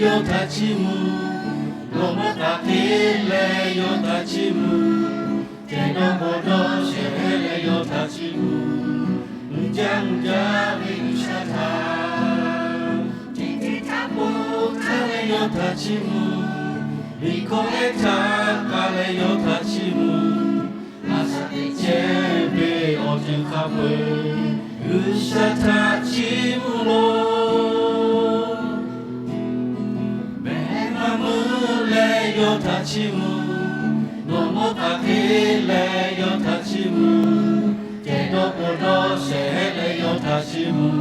yawˇ htaꞈ chiˇ mvuh. Nawˬ mawˇ hk'aˬ hk'e leh yawˇ htaꞈ chiˇ mvuh. Cehˬ dawˇ k'aw dawˇ shehˍ hpehꞈ leh yawˇ htaꞈ chiˇ mvuh. Uiˍ jaˇ mvuh jaˇ ve G'uiˬsha htaꞈ, teˇ hteˇ htaˇ k'o htaˇ leh yawˇ htaꞈ chiˇ mvuh. Liꞈ hkawˇ ehˉ htaꞈ k'ai leh yawˇ htaꞈ chiˇ mvuh. A shaꞈ teꞈ chehˇ ve awˬ ceuˬ hk'a peu-eˬ G'uiˬsha htaꞈ chiˇ mvuh loˬ. Mehˬ maˇ meuˇ leh yawˇ htaꞈ chiˇ mvuh. Nawˬ mawˇ hk'aˬ hk'e leh yawˇ htaꞈ chiˇ mvuh. Cehˬ dawˇ k'aw dawˇ shehˍ hpehꞈ leh yawˇ htaꞈ chiˇ mvuh.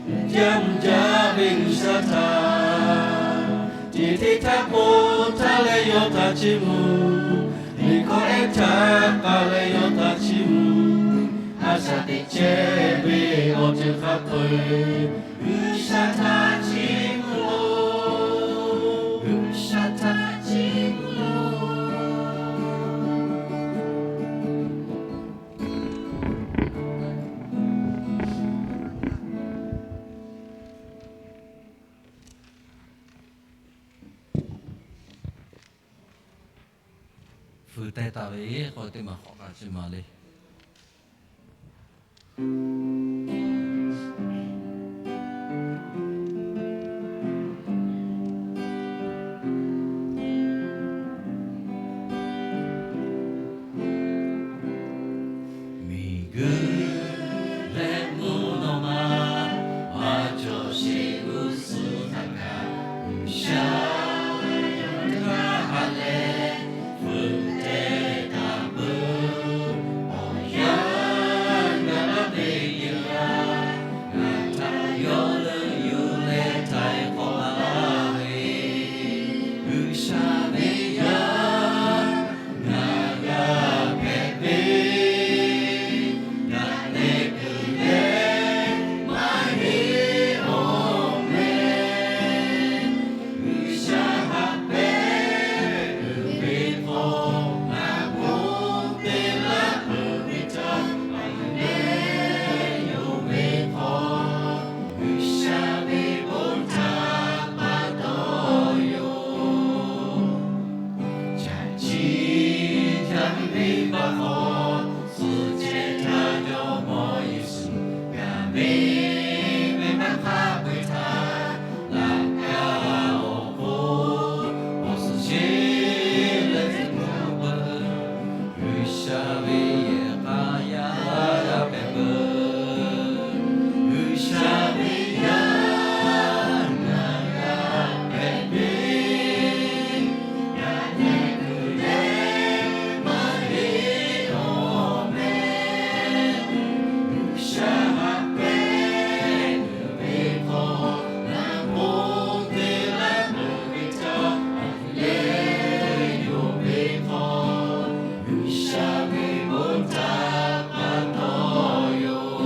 Uiˍ jaˇ mvuh jaˇ ve G'uiˬsha htaꞈ, teˇ hteˇ htaˇ k'o htaˇ leh yawˇ htaꞈ chiˇ mvuh. Liꞈ hkawˇ ehˉ htaꞈ k'ai leh yawˇ htaꞈ chiˇ mvuh. A shaꞈ teꞈ chehˇ ve awˬ ceuˬ hk'a peu-eˬ G'uiˬsha htaꞈ chiˇ mvuh loˬ. G'uiˬsha htaꞈ chiˇ mvuh loˬ. Fuiˍ teh taˍ ve k'o teˇ maˬ hk'awꞈ k'aꞈ chi maˍ le. Miˬguiˬ leh mvuhˇ naw ma, maˇ cawˬ sheˍ g'uˇ suhˍ htaꞈ kaꞈ, G'uiˬsha yawˇ htaꞈ ha leh, fuiˍ teh taˍ peuˬ. Awˬ yanˇ gaˬ la ve yehˬ la, ngaˬ htaꞈ yawˇ leuˆ yuˬ leh htaiˍ hk'awꞈ laˇ ve, G'uiˬsha ve yaˇ ngaˬ g'a hpehꞈ ve, yaꞈ nyi kuiˬ leh maˇ heˆ awˬ meh. G'uiˬsha haꞈ pehˇ uiˍ ve hk'aw, ngaˬ bon te laˇ peuˬ ve htaꞈ a leh yonˍ ve hk'aw, G'uiˬsha ve bon htaꞈ pa taw yoˬ. Caꞈ chiˇ jaˇ ve venˇbaˆ hk'aw, suhˆ cehˬ htaˇ Jawˇmawˇ Yeˍsuˆ g'a ve venˇbaˆ hk'a peu-eˬ htaꞈ laꞈ ka awˬ hk'oˆ awˬ suhˍ sheˍ leh teˇ hkui peuˬ. G'uiˬsha ve yehˬ k'a yaˇ g'a hpehꞈ peuˬ. G'uiˬsha ve yaˇ ngaˬ g'a hpehꞈ ve, yaꞈ nyi kuiˬ leh maˇ heˆ awˬ meh. G'uiˬsha haꞈ pehˇ uiˍ ve hk'aw, ngaˬ bon te laˇ peuˬ ve htaꞈ a leh yonˍ ve hk'aw, G'uiˬsha ve bon htaꞈ pa taw yoˬ.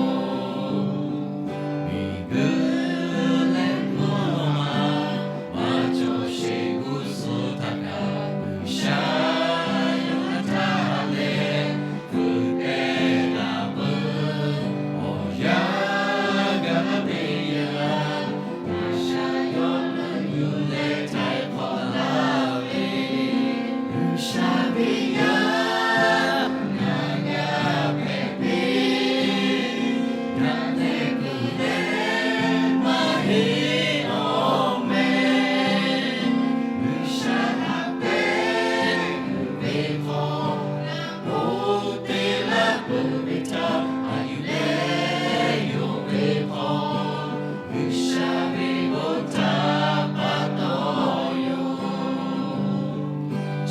Miˬguiˬ leh mvuhˇ naw ma, maˇ cawˬ sheˍ g'uˇ suhˍ htaꞈ kaꞈ, G'uiˬsha yawˇ htaꞈ ha leh, fuiˍ teh taˍ peuˬ. Awˬ yanˇ gaˬ la ve yehˬ la, G'uiˬsha yawˇ leuˆ yuˬ leh htaiˍ hk'awꞈ laˇ ve, G'uiˬsha ve yaˇ ngaˬ g'a hpehꞈ ve, yaꞈ nyi kuiˬ leh maˇ heˆ awˬ meh. G'uiˬsha haꞈ pehˇ uiˍ ve hk'aw, ngaˬ bon te laˇ peuˬ ve htaꞈ a yuˬ leh yonˍ ve hk'aw, G'uiˬsha ve bon htaꞈ pa taw yoˬ.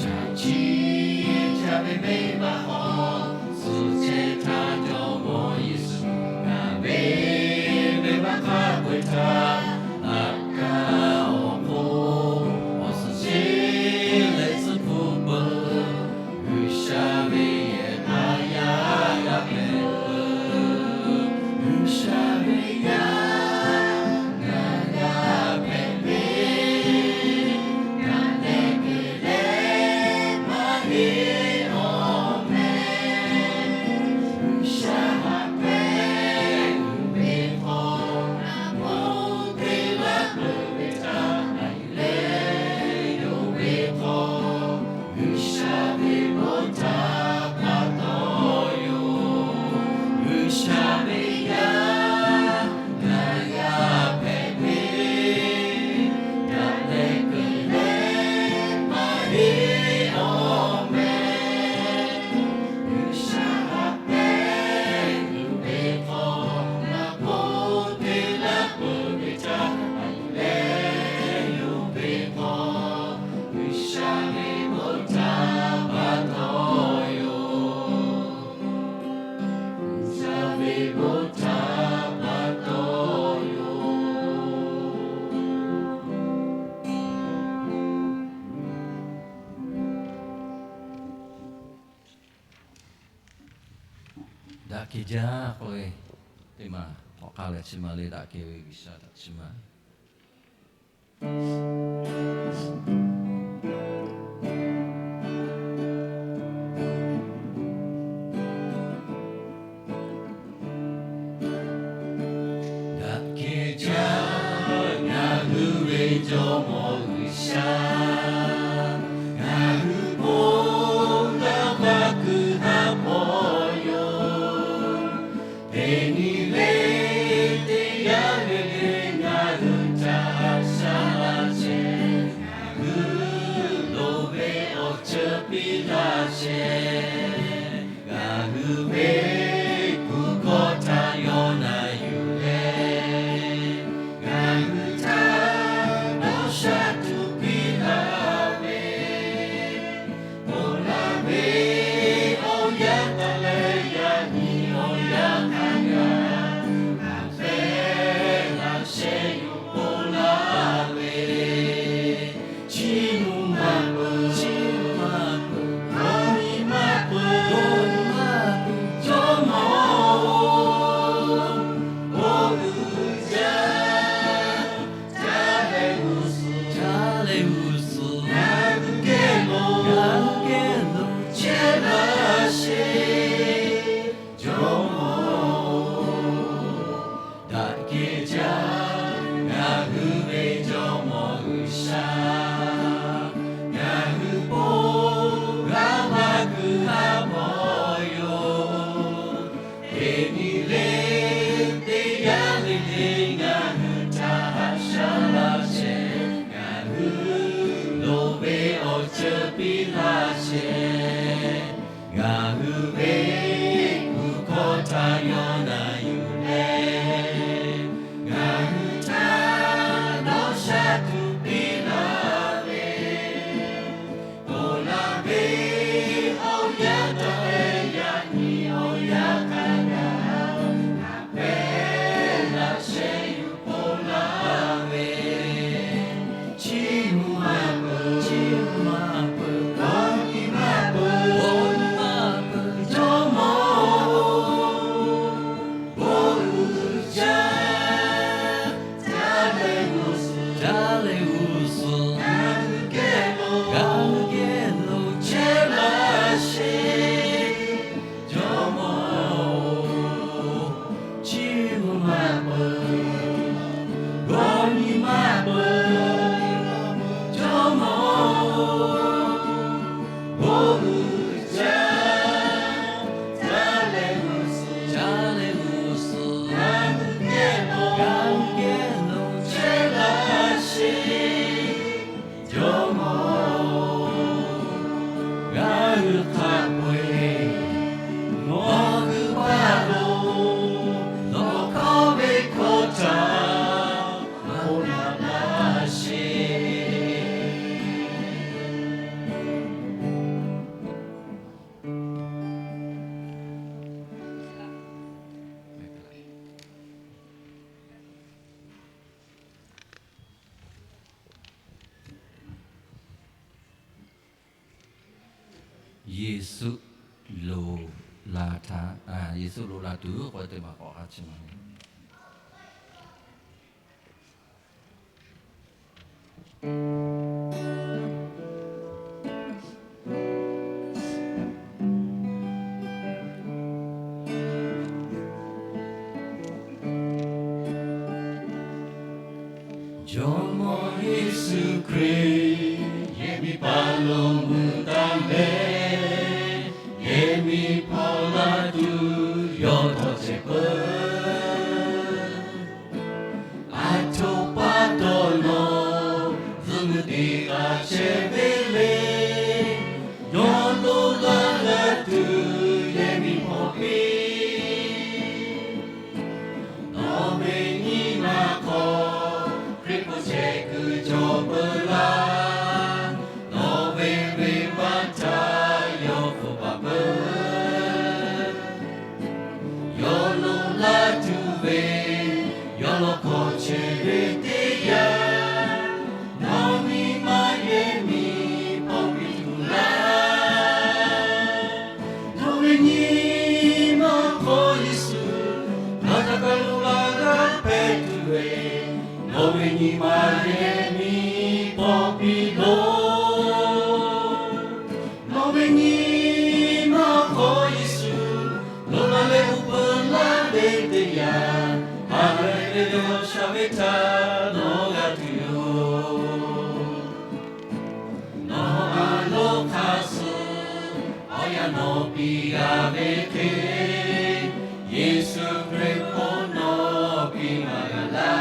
Caꞈ chiˇ jaˇ ve venˇbaˆ hk'aw, suhˆ cehˬ htaˇ Jawˇmawˇ Yeˍsuˆ g'a ve venˇbaˆ hk'a peu-eˬ htaꞈ laꞈ ka awˬ hk'oˆ awˬ suhˍ sheˍ leh tcuhˉ hpu peuˬ. G'uiˬsha ve yehˬ k'a yaˇ g'a hpehꞈ peuˬ. G'uiˬsha ve yaˇ ngaˬ g'a hpehꞈ ve, yaꞈ nyi kuiˬ leh maˇ heˆ awˬ meh. G'uiˬsha haꞈ pehˇ uiˍ ve hk'aw, ngaˬ bon Hk'e jaˇ k'oˆ ve teˇ maˬ hk'awꞈ hk'a leh chi ma le daꞈ kehˬ ve G'uiˬsha htaꞈ chi ma. Daꞈ kehˬ jaˇ ngaˬ hui ve Jawˇmawˇ G'uiˬsha, ngaˬ hui bon g'a va kuiˬ ha pawˇ yoˬ. Teˇ nyi le teˇ yanˇ le le ngaˬ hui htaꞈ shaˉ laˇ chehˇ, ngaˬ hui loˍ ve awˬ ceuˬ piˇ laˇ chehˇ. Ngaˬ hui ve kuˬ hkawˇ htaꞈ yawˇ na yuˬ leh, ngaˬ hui htaꞈ dawˇ sha tuˬ piˇ laˇ ve, ponˬ laˇ ve awˬ yanˇ taˍ leh yaꞈ nyi awˬ yanˇ hk'a gaˬ, ngaˬ hui laꞈ sheh yuˬ ponˬ laˇ ve, chiˇ mvuh maˇ peuˬ, chiˇ mvuh maˇ peuˬ, dawˇ nyi maˇ peuˬ, dawˇ nyi maˇ peuˬ, Jawˇmawˇ-oˬ, bon uiˍ jaˇ. Caˇ leh g'uˇ suhˍ, caˇ leh g'uˇ suhˍ, ngaˬ hui geh lo, ngaˬ hui geh lo chehˇ laˇ sheˍ, Jawˇmawˇ-oˬ. Daꞈ kehˬ jaˇ ngaˬ hui ve Jawˇmawˇ G'uiˬsha, ngaˬ hui bon g'a maˇ kuiˬ ha pawˇ yoˬ. Teˇ nyi le teˇ yanˇ le le ngaˬ hui htaꞈ haꞈ shaˉ laˇ chehˇ, ngaˬ hui loˍ ve awˬ ceuˬ piˇ laˇ chehˇ. Ngaˬ hui ve kuˬ hkawˇ htaꞈ yawˇ na yuˬ leh, ngaˬ hui htaꞈ dawˇ sha tuˬ piˇ laˇ ve, ponˬ laˇ ve awˬ yanˇ taˍ leh yaꞈ nyi awˬ yanˇ hk'a gaˬ, ngaˬ pehˉ laꞈ sheh yuˬ ponˬ laˇ ve, chiˇ mvuh maˇ peuˬ, chiˇ mvuh maˇ peuˬ, dawˇ nyi maˇ peuˬ, dawˇ nyi maˇ peuˬ, Jawˇmawˇ-oˬ, bon uiˍ jaˇ. Caˇ leh g'uˇ suhˍ, caˇ leh g'uˇ suhˍ, ngaˬ hui geh lo, ngaˬ hui geh lo chehˇ laˇ sheˍ, Jawˇmawˇ-oˬ, chiˇ mvuh maˇ peuˬ, dawˇ nyi maˇ peuˬ, Jawˇmawˇ-oˬ, bon uiˍ jaˇ. Caˇ leh g'uˇ suhˍ, caˇ leh g'uˇ suhˍ, ngaˬ hui geh lo, ngaˬ hui geh lo chehˇ laˇ sheˍ, Jawˇmawˇ-oˬ. Ngaˬ hui hk'a peu-eˬ nawˬ hui paˇ lo, nawˬ hkawˇ ve hkawˇ htaꞈ bon laꞈ laˇ sheˍ. Yeˍsuˆ loˍ la htaˇ, Yeˍsuˆ loˍ la tuˬ k'oˆ ve teˇ maˬ k'awꞈ ha chi ma le. Jawˇmawˇ Yeˍsuˆ Hkriꞈ yehˬ miˬ paˍ lo mui taˍ leh, yehˬ miˬ hpawˇ la tuˬ yawˇ htawˇ ceh peuˬ. Aˬ hto pa taw nawˬ zuhꞈ muiˬ teˇ hk'aˇ chehˇ ve le. Yawˇ loˍ la g'a tuˬ yehˬ miˬ hpawˇ piˇ. Nawˬ ve nyi ma hk'aw Hkriꞈ hpu chehˇ kuiˬ cawˬ peuˬ laˇ. Nawˬ ve venˇbaˆ htaꞈ yawˇ hpfuhˆ paˍ peuˬ. Yawˇ loˍ la tuˬ ve, yawˇ lawˇ hkawˇ chehˇ ve teˇ yanˇ, nawˬ nyi ma yehˬ miˬ hpawˇ piˇ tuˬ laˇ. Nawˬ ve nyi ma hk'aw ve nyi ma yehˬ miˬ hpawˇ piˇ loˬ. Nawˬ ve nyi ma hk'aw Yeˍsuˆ loꞈ la leh uˉ peunˍ laˇ ve teˇ yanˇ, ha lehˬ ve dawˇ sha ve htaꞈ nawˬ g'a tuˬ yoˬ. Nawˬ a loˍ hk'a suh awˬ yanˇ nawˬ piˇ g'a ve hk'e, Yeˍsuˆ Hkriꞈ hpawˇ nawˬ piˇ maˇ g'a laˇ.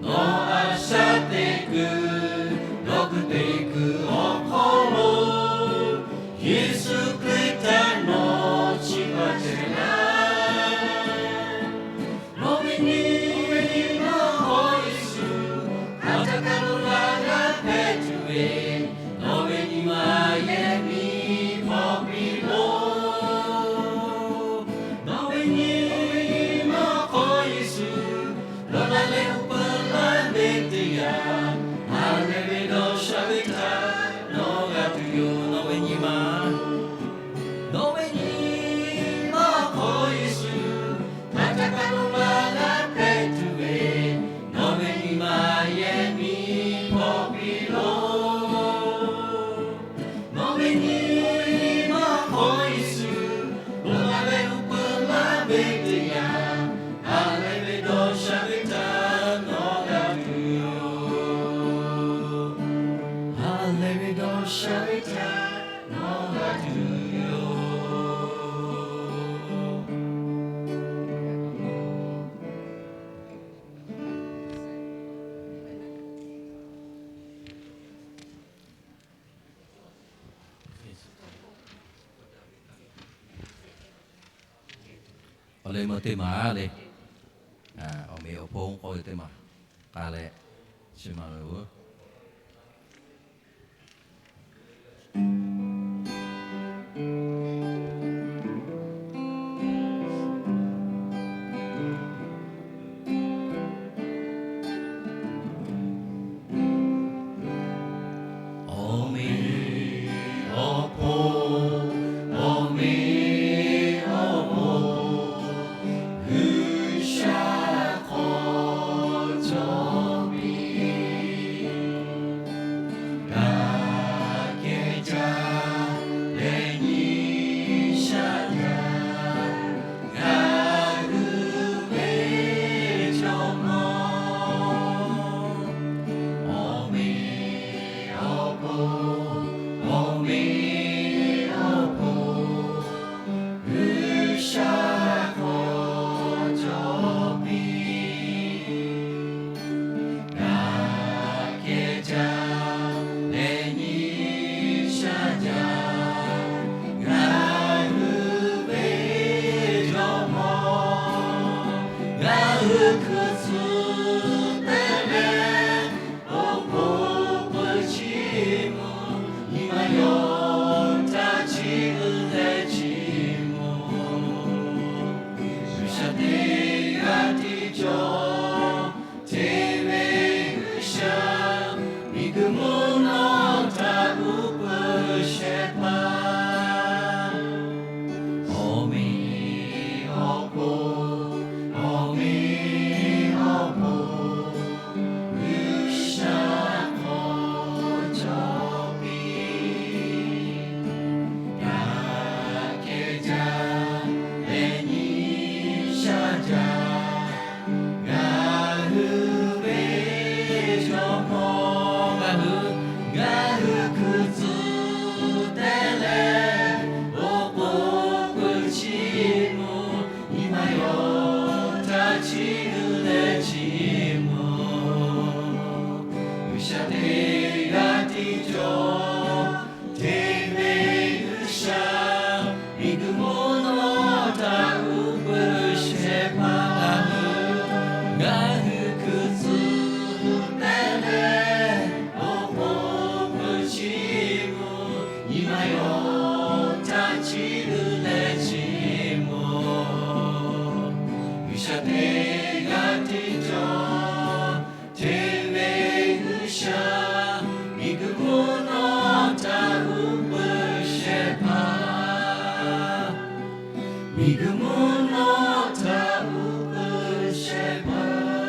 Nawˬ a shaꞈ teꞈ kuiˬ, dawˇ kuiˬ teꞈ kuiˬ awˬ hk'aw lo, Yeˍsuˆ Hkriꞈ htaꞈ nawˬ chiˇ baˬ chehˇ laˇ. Nawˬ ve nyi ma hk'aw Yeˍsuˆ hk'a htaꞈ kaꞈ loꞈ la g'a hpehꞈ tuˬ ve, nawˬ ve nyi ma yehˬ miˬ hpawˇ piˇ loˬ. Nawˬ ve nyi ma hk'aw Yeˍsuˆ loꞈ la leh uˉ peunˍ laˇ ve teˇ yanˇ, ha lehˬ ve dawˇ sha ve htaꞈ nawˬ g'a tuˬ yoˬ. Nawˬ ve nyi ma Nawˬ ve nyi ma hk'aw Yeˍsuˆ hk'a htaꞈ kaꞈ loꞈ la g'a hpehꞈ tuˬ ve, nawˬ ve nyi ma yehˬ miˬ hpawˇ piˇ loˬ. Nawˬ ve nyi ma hk'aw Yeˍsuˆ loꞈ la leh uˉ peunˍ laˇ ve teˇ yanˇ, ha lehˬ ve dawˇ sha ve htaꞈ nawˬ g'a tuˬ yoˬ. Ha lehˬ ve dawˇ sha ve htaꞈ nawˬ g'a tuˬ yoˬ. Awˬ leh meuˇ teˇ maˬ le, awˬ meꞈ awˬ hponˇ k'oˆ ve teˇ maˬ k'a leh, chi ma ve oˬ. Awˬ meꞈ awˬ hponˇ, awˬ meꞈ awˬ hponˇ, G'uiˬsha hk'aw cawˬ piˇ. G'a kehˬ jaˇ leh nyi shaˆ jaˇ, ngaˬ hui ve jawˇmawˇ. Awˬ meꞈ awˬ hponˇ, awˬ meꞈ awˬ hponˇ, G'uiˬsha hk'aw cawˬ piˇ. G'a kehˬ jaˇ leh nyi shaˆ jaˇ, ngaˬ hui ve jawˇmawˇ. Ngaˬ hui hkui tcuh te leh, awˬ hk'oˆ pui chi mvuhˇ, nyi ma yawˇ htaꞈ chiˇ uiˍ leh chiˇ mvuh. G'uiˬsha teˇ g'aˇ tiˉ cawˬ, hteˇ ve G'uiˬsha, miˬguiˬ mvuhˇ naw htaꞈ uˉ peunˍ shehˍ hpaˇ. Awˬ meꞈ awˬ hponˇ, awˬ meꞈ awˬ hponˇ, G'uiˬsha hk'aw cawˬ piˇ. G'a kehˬ jaˇ leh nyi shaˆ jaˇ, ngaˬ hui ve jawˇmawˇ. Ngaˬ hui, ngaˬ hui hkui tcuh te leh, awˬ hk'oˆ pui chi mvuhˇ, nyi ma yawˇ htaꞈ chiˇ uiˍ leh chiˇ mvuh. G'uiˬsha teˇ g'aˇ tiˉ cawˬ, hteˇ ve G'uiˬsha, miˬguiˬ mvuhˇ naw htaꞈ uˉ peunˍ shehˍ hpaˇ. Ngaˬ hui, ngaˬ hui hkui tcuh te leh, awˬ hk'oˆ pui chi mvuhˇ, nyi ma yawˇ htaꞈ chiˇ uiˍ leh chiˇ mvuh. G'uiˬsha teˇ g'aˇ tiˉ cawˬ, hteˇ ve G'uiˬsha, miˬguiˬ mvuhˇ naw htaꞈ uˉ peunˍ shehˍ hpaˇ. Miˬguiˬ mvuhˇ naw htaꞈ uˉ peunˍ shehˍ hpaˇ.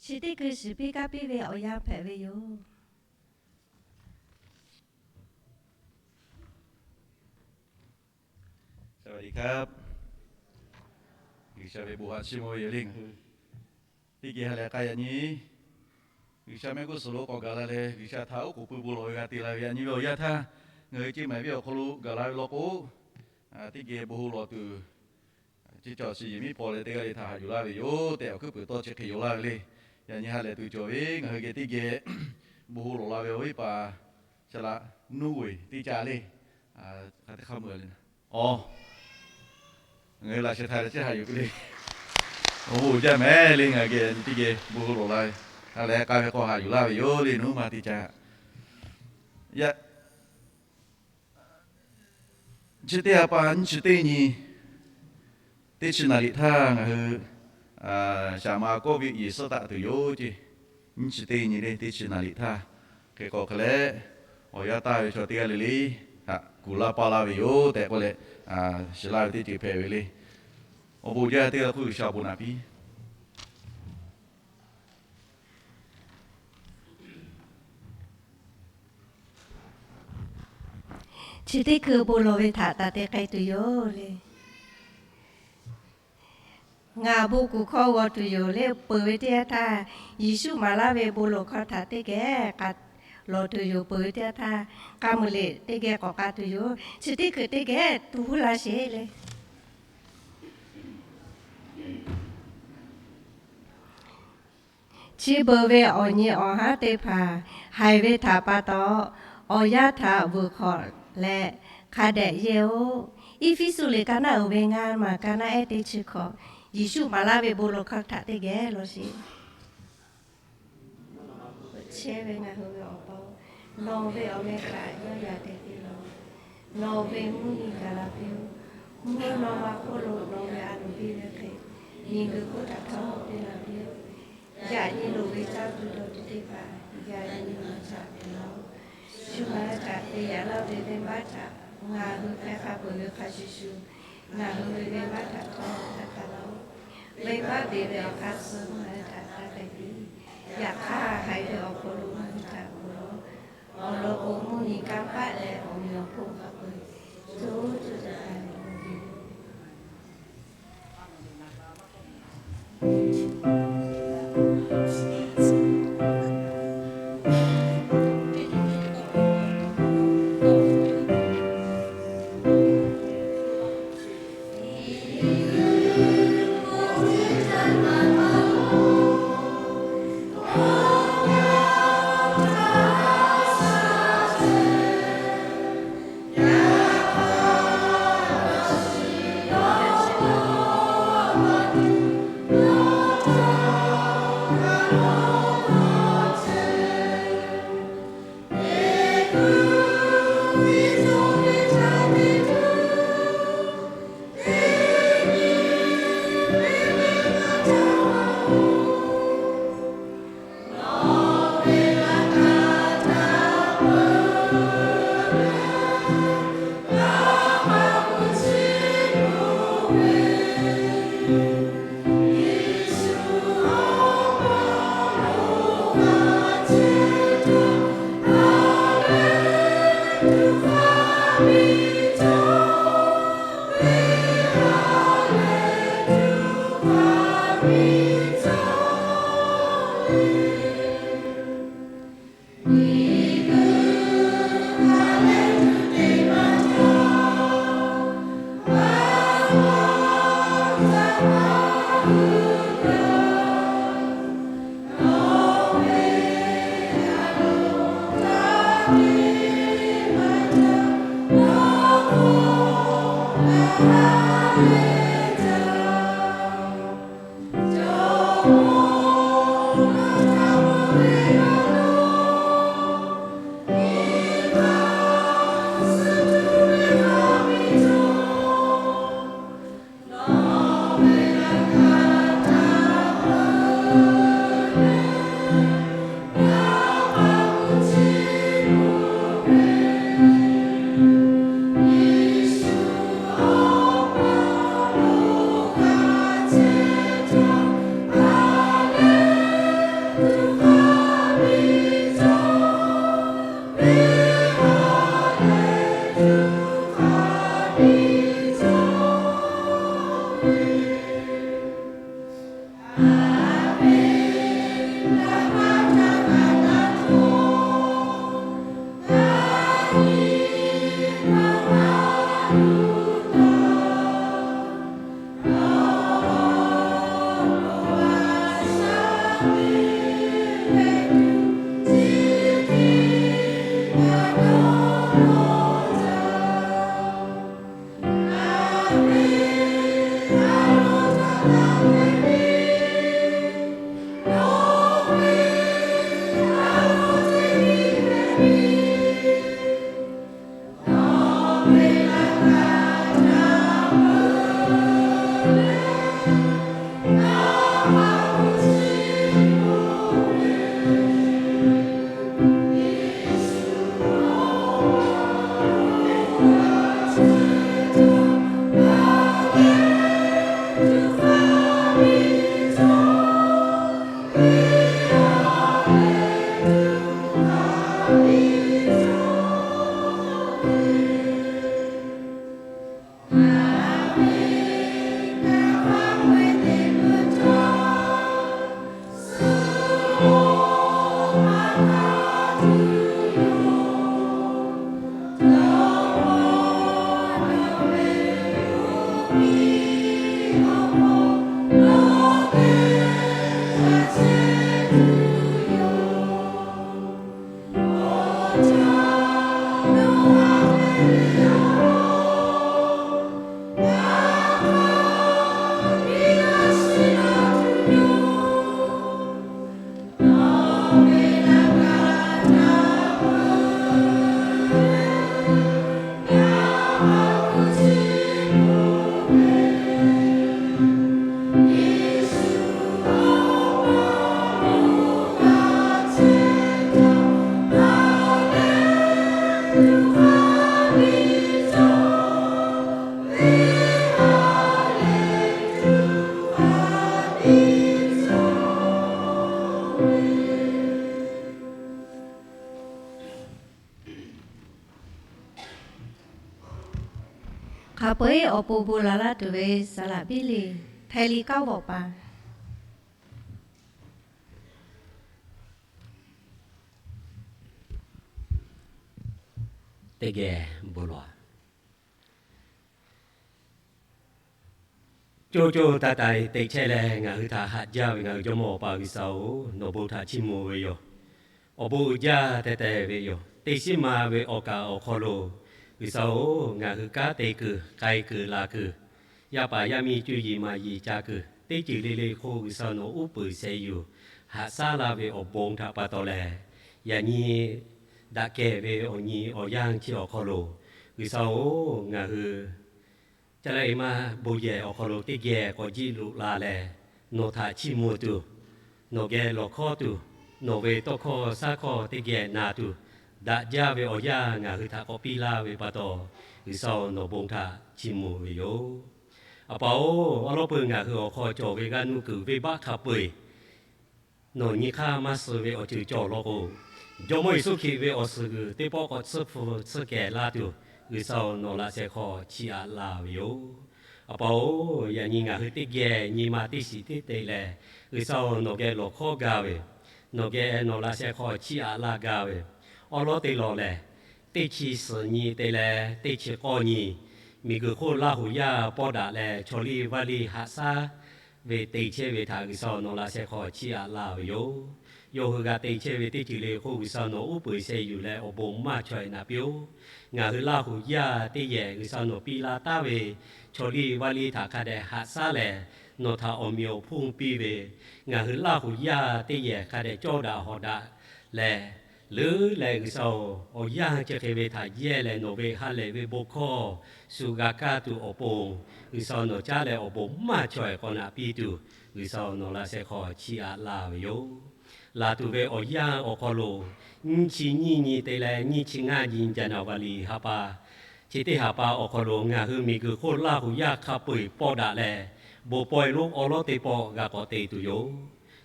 Chi teˇ hkui shiˍ piˇ kaˇ piˇ ve awˬ yanˇ hpehꞈ ve yoˬ. G'uiˬsha ve bon haꞈ chiˇ mvuh ve yoˬ le. Teˇ geh ha lehˬ k'ai yaꞈ nyi, G'uiˬsha mehˆ g'uˇ suhˍ lo k'awꞈ gaˬ la leh, G'uiˬsha htaꞈ oˉ k'oˍ pui bon lawˬ ve g'a te la ve yaꞈ nyi ve awˬ yanˇ htaˇ, ngaˬ hui Ceˇ maiˍ venˇ awˬ hk'aw lo gaˬ la ve law k'o, teˇ geh bon hoꞈ lawˬ tuˬ, chi cawˬ shiˍ yehˬ miˉ paw leh teˇ g'aˇ le htaꞈ haꞈ yuˬ laˇ ve yoˬ tehꞈ awˬ hkuiˉ puiˍ tawˇ chi hk'e yaw laˇ ve le. Yaꞈ nyi ha lehˬ tuˬ cawˬ ve ngaˬ hui geh teˇ geh bon hoꞈ lawˬ la ve awˬ viˉ paˍ Shaˍ laꞈ nuˇ ve teˇ caˇ le. Hk'aˬ teˇ hk'a meuˍ le, a, ngaˬ hui laꞈ sheh htaꞈ leh chi haꞈ yuˬ piˇ le. Awˬ bon uiˍ jaˇ mehˍ le. Ngaˬ hui geh teˇ geh bon hoꞈ lawˬ la ve, ha lehˬ k'ai ve k'o haꞈ yuˬ laˇ ve yoˬ le. Nuˇ ma teˇ caˇ yaꞈ Chi teˇ ha pa nyiˇ chi teˇ nyi, teˇ chi naˍ riˍ htaˇ ngaˬ hui shaˍ ma kawˆ ve yehˬ suhˉ taˆ tuˬ yoˬ ceˇ. Nyiˇ chi teˇ nyi le teˇ chi naˍ riˍ htaˇ, hk'e k'o hk'e leh, awˬ yanˇ taˇ ve chaw teˇ g'aˇ le le htaꞈ kuˬ laˇ paˇ laˇ ve yoˬ tehꞈ k'oˆ leh, shiˍ laˇ ve teˇ ceuˬ hpehꞈ ve le. Awˬ bon jaˇ teˇ g'aˇ hk'oˆ G'uiˬsha awˬ bon naꞈ piˇ. Chi teˇ hkui bon lawˬ ve htaꞈ taˍ te k'ai tuˬ yoˬ le. Ngaˬ bon kuˬ hkawˇ g'aw tuˬ yoˬ le. Peuˬ ve teˇ yanˇ htaˇ, Yeˍsuˆ maˍ laˇ ve bon lawˬ hkawˇ htaꞈ teˇ geh k'a lawˬ tuˬ yoˬ. Peuˬ ve teˇ yanˇ htaˇ, k'a muiˬ liꞈ teˇ geh k'awꞈ k'a tuˬ yoˬ. Chi teˇ hkui teˇ geh tu huˉ laˇ sheˍ le. Chi beuꞈ ve awˬ nyi awˬ haˉ teˇ hpaˍ haiˬ ve htaꞈ pa taw, awˬ yanˇ htaꞈ vuiˬ hk'awꞈ leh hk'a dehꞈ yehˇ-oˆ. Eˇfeˇsuꞈ liꞈ ka naˆ uiˍ ve ngaˇ maˬ ka naˆ ehˉ teˇ chi hkawꞈ, Yeˍsuˆ maˍ laˇ ve bon lawˬ hkawˇ htaꞈ teˇ geh law sheˍ. Chehˇ ve ngaˬ hui ve Awˬ pa-oˬ, nawˬ ve awˬ meh htaꞈ yawˇ yaꞈ teh piˇ lawˬ. Nawˬ ve mvuhˇ nyi gaˬ la piˇ-oˆ. Mvuhˇ naw ma hk'oˆ lo nawˬ ve a loˍ piˇ ve hk'e, miˬguiˬ hk'oˆ htaꞈ htawˇ piˇ la piˇ-oˆ. Yaꞈ nyi loˍ ve caˇ tuˬ dawˬ tuˬ teˇ hpaˍ yaꞈ nyi nawˬ htaꞈ peꞈ laˇ-oˆ. Shu ngaˬ hui htaꞈ te yaꞈ laˇ ve venˇbaˆ htaꞈ ngaˬ hui hpehˇ hk'a peuˬ ve hk'a shuˍ shuˍ, ngaˬ hui ve venˇbaˆ htaꞈ htawˇ hpehˇ hk'a laˇ-oˆ. Venˇbaˆ beˬ ve awˬ hk'aˇ suh ngaˬ hui htaꞈ taˇ k'ai piˇ. Yaꞈ hk'aˇ, haiˬ ve awˬ hk'aw lo ngaˬ hui htaꞈ kuˬ lawˬ. Awˬ lawn k'o, mvuhˇ nyi kanˇ paˆ leh awˬ meꞈ awˬ hponˇ hk'a peu-eˬ co co taiˍ taiˍ ve yoˬ. Hk'a peu-eˬ awˬ pon bon la laˇ tuˬ ve saˍ laꞈ biˇ le, htaiˍ liꞈ kaˉ vawꞈ paˍ teˇ geh bon lawˬ. Coˇ coˇ taiˍ taiˍ teꞈ chehˇ leh ngaˬ hui htaꞈ haꞈ jaˇ ve ngaˬ hui Jawˇmawˇ Awˬ pa G'uiˬsha-oˬ, nawˬ bon htaꞈ chiˇ mvuh ve yoˬ. Awˬ bon uiˍ jaˇ teh teh ve yoˬ. Teˇ shiˉ ma ve awˬ kaˍ awˬ hk'aw lo G'uiˬsha-oˬ, ngaˬ hui kanˉ te kuiˬ k'ai kuiˬ laˬ kuiˬ, yaˇ paˍ yaˇ miˇ cuˇ yiˍ maˍ yiˍ ca kuiˬ teˇ ceuˬ le le hk'oˆ G'uiˬsha nawˬ uˉ peunˍ sheh yuˬ haꞈ shaˉ laˇ ve awˬ bon htaꞈ pa taw leh, yaꞈ nyi daꞈ kehˬ ve awˬ nyi awˬ yanˇ chi awˬ hk'aw lo G'uiˬsha-oˬ, ngaˬ hui ca la e maˇ bon yehˬ awˬ hk'aw lo teˇ geh k'awꞈ jiˆ loꞈ la leh, nawˬ htaꞈ chiˇ mvuh tuˬ, nawˬ geh lawˬ hkawˇ tuˬ, nawˬ ve tawˇ hkawˇ shaˉ hkawˇ teˇ geh na tuˬ, daꞈ jaˇ ve awˬ yanˇ ngaˬ hui htaꞈ k'awꞈ piˇ laˇ ve pa taw, G'uiˬsha-oˬ, nawˬ bon htaꞈ chiˇ mvuh ve yoˬ. A pa-oˬ, awˉ lawˉ peuˬ ngaˬ hui awˬ hk'aw cawˬ ve g'aˇ nuˇ kuiˬ venˇbaˆ hk'a peu-eˬ nawˬ nyi hk'aˇ maˇ suh ve awˬ ceuˬ cawˬ law k'o, Jawˇmawˇ Yeˍsuˆ Hkriꞈ ve awˬ suhˍ g'uiˬ teˇ pawˆ k'awꞈ tsuhˇ hpu tsuhˇ kehˬ laˇ tuˬ, G'uiˬsha-oˬ, nawˬ laꞈ sheh hk'aw chiˇ aꞈ laˇ ve yoˬ. A pa-oˬ, yaꞈ nyi ngaˬ hui teˇ geh nyi ma teˇ shiˍ teˇ te leh, G'uiˬsha-oˬ, nawˬ geh lawˬ hkawˇ gaˇ ve, nawˬ geh nawˬ laꞈ sheh hk'aw chiˇ aꞈ laˇ gaˇ ve, awˉ lawˉ te lawˬ lehˬ, teˇ chi suhˍ nyi te leh teˇ chi k'awˇ nyi, miˬguiˬ hk'oˆ Laˇ huˍ yaˇ pawˇ daꞈ leh chaw liˇ vaˇ liˇ haꞈ shaˉ ve te chehˇ ve htaꞈ G'uiˬsha-oˬ, nawˬ laꞈ sheh hk'aw chiˇ aꞈ laˇ ve yoˬ. Yawˇ hui g'a te chehˇ ve teˇ ceuˬ le hk'oˆ G'uiˬsha nawˬ uˉ peunˍ sheh yuˬ leh awˬ bon maˇ chaweh naꞈ piˇ-oˬ. Ngaˬ hui Laˇ huˍ yaˇ teˇ yehˬ G'uiˬsha nawˬ piˇ laˇ taˉ ve chaw liˇ vaˇ liˇ htaꞈ hk'a dehꞈ haꞈ shaˉ leh, nawˬ htaꞈ awˬ meꞈ awˬ hponˇ piˇ ve, ngaˬ hui Laˇ huˍ yaˇ teˇ yehˬ hk'a dehꞈ cawˇ daꞈ hawˍ daꞈ leh, leuˉ leh G'uiˬsha-oˬ, awˬ yanˇ chi hk'e ve htaꞈ yehˇ leh nawˬ ve ha lehˬ ve bon hkawˇ shu g'a kaˇ tuˬ awˬ pon, G'uiˬsha nawˬ caˉ leh awˬ bon maˇ chaweh k'awꞈ naꞈ piˇ tuˬ, G'uiˬsha nawˬ laꞈ sheh hk'aw chiˇ aꞈ laˇ ve yoˬ. Laˬ tuˬ ve awˬ yanˇ awˬ hk'aw lo, nyiˇ chi nyiˇ nyi te leh nyiˇ chi ngaˇ nyi January ha pa, chi teˇ ha pa awˬ hk'aw lo ngaˬ hui miˬguiˬ hk'oˆ Laˇ huˍ yaˇ hk'a peu-eˬ pawˇ daꞈ leh, bon pawehˇ lonˉ awˉ lawˉ teˇ pawˆ g'a k'awꞈ te tuˬ yoˬ.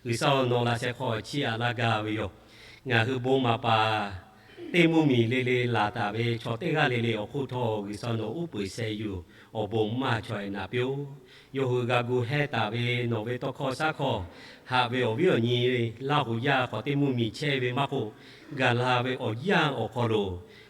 G'uiˬsha-oˬ, nawˬ laꞈ sheh hk'aw chiˇ aꞈ laˇ gaˇ ve yoˬ. Ngaˬ hui bon maˍ paˍ teˇ mvuhˇ miˬ le le laˬ taˍ ve chaw teˇ g'aˇ le le awˬ hk'oˆ htawˇ, G'uiˬsha nawˬ uˉ peunˍ sheh yuˬ awˬ bon maˇ chaweh naꞈ piˇ-oˬ. Yawˇ hui g'a gu hehˇ taˍ ve nawˬ ve tawˇ hkawˇ shaˉ hkawˇ, haꞈ ve awˬ viˉ awˬ nyi Laˇ huˍ yaˇ hk'awꞈ teˇ mvuhˇ miˬ chehˇ ve maˇ k'oˆ, gaˬ la ve awˬ yanˇ awˬ hk'aw lo,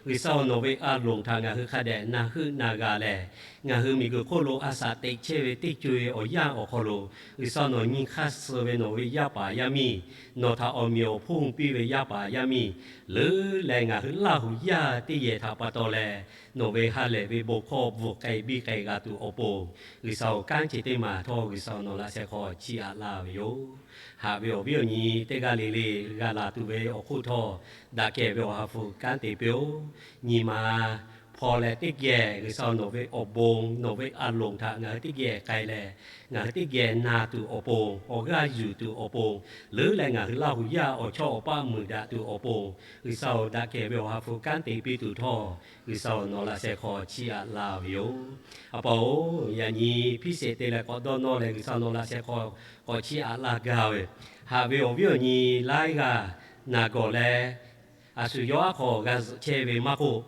G'uiˬsha-oˬ, nawˬ ve a loˍ htaꞈ ngaˬ hui hk'a dehꞈ na heuˆ na g'a leh, ngaˬ hui miˬguiˬ hk'oˆ lo a shaꞈ teꞈ chehˇ ve teˇ co-e awˬ yanˇ awˬ hk'aw lo, G'uiˬsha nawˬ nyi hk'aˇ suh ve nawˬ ve yaˇ paˍ yaˇ miˇ, nawˬ htaꞈ awˬ meꞈ awˬ hponˇ piˇ ve yaˇ paˍ yaˇ miˇ, leuˉ leh ngaˬ hui Laˇ huˍ yaˇ teˇ yehˬ htaꞈ pa taw leh, nawˬ ve ha lehˬ ve bon hkawˇ bvuhꞈ k'ai biˇ k'ai g'a tuˬ awˬ pon, G'uiˬsha-oˬ, kanˉ chi teˇ maˬ htawˇ G'uiˬsha nawˬ laꞈ sheh hk'aw chiˇ aꞈ laˇ ve yoˬ. Haꞈ ve awˬ viˉ awˬ nyi teˇ g'aˇ le le g'a laˬ tuˬ ve awˬ hk'oˆ htawˇ, daꞈ kehˬ ve awˬ ha hpu kanˉ te piˇ-oˬ. Nyi ma hpaw leh teˇ geh G'uiˬsha nawˬ ve awˬ bon nawˬ ve a loˍ htaꞈ ngaˬ hui teˇ geh k'ai leh, ngaˬ hui teˇ geh na tuˬ awˬ pon, awˬ g'aˇ yuˬ tuˬ awˬ pon, leuˉ leh ngaˬ hui Laˇ huˍ yaˇ awˬ chawˇ awˬ paˆ muiˬ daꞈ tuˬ awˬ pon, G'uiˬsha-oˬ, daꞈ kehˬ ve awˬ ha hpu kanˉ te piˇ tuˬ htawˇ, G'uiˬsha-oˬ, nawˬ laꞈ sheh hk'aw chiˇ aꞈ laˇ ve yoˬ. A pa-oˬ, yaꞈ nyi hpiˇ sheˍ te leh k'awꞈ dawˇ nawˇ leh G'uiˬsha nawˬ laꞈ sheh hk'aw k'awꞈ chiˇ aꞈ laˇ gaˇ ve, haꞈ ve awˬ viˉ awˬ nyi laiˉ g'aˇ naˬ gawˬ leh, a shu yawˇ aˉ hk'aw g'a zuhꞈ chehˇ ve maˇ k'oˆ,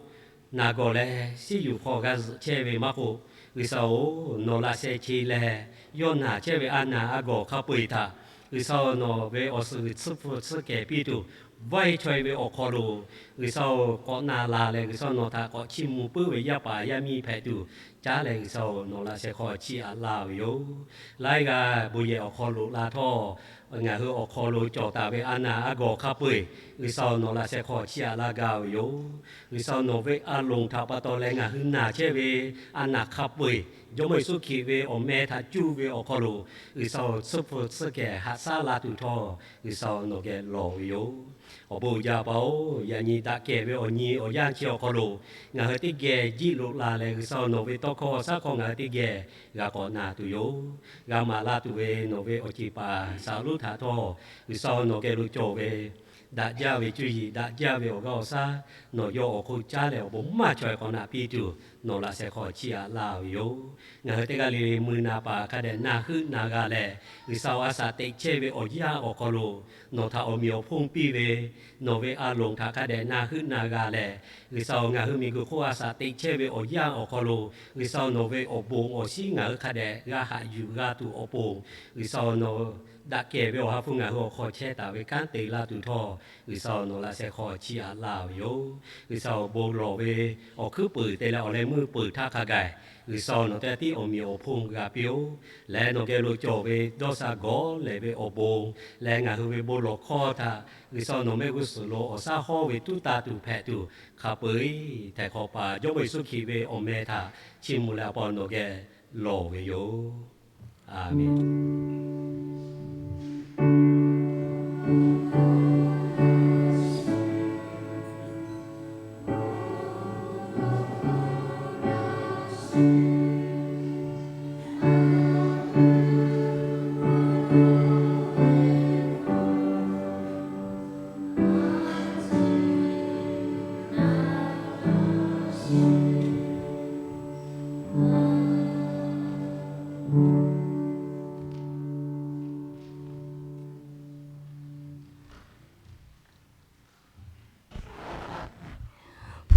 naˬ gawˬ leh siˉ yuˬ hk'aw g'a zuhꞈ chehˇ ve maˇ k'oˆ, G'uiˬsha-oˬ, nawˬ laꞈ sheh che leh, yawˇ naˬ chehˇ ve a naˬ a gawˬ hk'a peu-eˬ htaꞈ, G'uiˬsha-oˬ, nawˬ ve awˬ suhˍ g'uiˬ tsuhˇ hpu tsuhˇ kehˬ piˇ tuˬ, vaˇ e chaweh ve awˬ hk'aw lo, G'uiˬsha-oˬ, k'awꞈ naˬ laˬ leh G'uiˬsha nawˬ htaꞈ k'awꞈ chiˇ mvuh puiˉ ve yaˇ paˍ yaˇ miˇ hpehꞈ tuˬ, caˉ leh G'uiˬsha-oˬ, nawˬ laꞈ sheh hk'aw chiˇ aꞈ laˇ ve yoˬ. Laiˉ g'aˇ bon yehˬ awˬ hk'aw lo la htawˇ, ngaˬ hui awˬ hk'aw lo cawˬ taˍ ve a naˬ a gawˬ hk'a peu-eˬ, G'uiˬsha-oˬ, nawˬ laꞈ sheh hk'aw chiˇ aꞈ laˇ gaˇ ve yoˬ. G'uiˬsha nawˬ ve a loˍ htaꞈ pa taw leh ngaˬ hui naˬ chehˇ ve a naˬ hk'a peu-eˬ, Jawˇmawˇ Yeˍsuˆ Hkriꞈ ve awˬ meh htaꞈ cuˇ ve awˬ hk'aw lo, G'uiˬsha-oˬ, tsuhˇ hpu tsuhˇ kehˬ haꞈ shaˉ la tuˬ htawˇ, G'uiˬsha nawˬ geh lawˬ ve yoˬ. Awˬ bon uiˍ jaˇ pa-oˬ, yaꞈ nyi daꞈ kehˬ ve awˬ nyi awˬ yanˇ chi awˬ hk'aw lo ngaˬ hui teˇ geh jiˆ loꞈ la leh, G'uiˬsha nawˬ ve tawˇ hkawˇ shaˉ hkawˇ ngaˬ hui teˇ geh g'a k'awꞈ na tuˬ yoˬ. G'a maˍ la tuˬ ve nawˬ ve awˬ ceˬ paˍ Saˍlonˉ htaꞈ htawˇ, G'uiˬsha nawˬ geh lo cawˬ ve daꞈ jaˇ ve cuˇ yiˍ, daꞈ jaˇ ve awˬ g'aˇ awˬ shaˉ, nawˬ yawˇ awˬ hk'oˆ caˉ leh awˬ bon maˇ chaweh k'awꞈ naꞈ piˇ tuˬ, nawˬ laꞈ sheh hk'aw chiˇ aꞈ laˇ ve yoˬ. Ngaˬ hui teˇ g'aˇ le le mui na paˍ hk'a dehꞈ na heuˆ na g'a leh, G'uiˬsha-oˬ, a shaꞈ teꞈ chehˇ ve awˬ yanˇ awˬ hk'aw lo nawˬ htaꞈ awˬ meꞈ awˬ hponˇ piˇ ve, nawˬ ve a lonˍ htaꞈ hk'a dehꞈ na heuˆ na g'a leh, G'uiˬsha-oˬ, ngaˬ hui miˬguiˬ hk'oˆ a shaꞈ teꞈ chehˇ ve awˬ yanˇ awˬ hk'aw lo, G'uiˬsha-oˬ, nawˬ ve awˬ bon awˬ shinˉ ngaˬ hui hk'a dehꞈ g'a haꞈ yuˬ g'a tuˬ awˬ pon, G'uiˬsha-oˬ, nawˬ daꞈ kehˬ ve Awˬ ha hpu ngaˬ hui awˬ hk'aw chehˇ taˍ ve kanˉ te laˇ tuˬ htawˇ, G'uiˬsha-oˬ, nawˬ laꞈ sheh hk'aw chiˇ aꞈ laˇ ve yoˬ. G'uiˬsha-oˬ, bon lawˬ ve awˬ hkuiˉ puiˍ te leh awˬ leh meuˇ peuˬ htaˇ hk'a gaˬ, G'uiˬsha-oˬ, nawˬ teˇ g'aˇ tiˉ awˬ meꞈ awˬ hponˇ g'a piˇ-oˆ. Leh nawˬ geh lo cawˬ ve dawˇ sha gawˇ lehˬ ve awˬ bon leh ngaˬ hui ve bon lawˬ hkawˇ htaꞈ G'uiˬsha-oˬ, nawˬ mehˆ g'uˇ suhˍ lo awˬ shaˉ hawˉ ve tuˉ taˇ tuˬ hpehꞈ tuˬ hk'a peu-eˬ htaiˍ hk'awꞈ paˍ Jawˇmawˇ Yeˍsuˆ Hkriꞈ ve awˬ meh htaꞈ chiˇ mvuh leh awˬ pa nawˬ geh lawˬ ve yoˬ. A menˍ.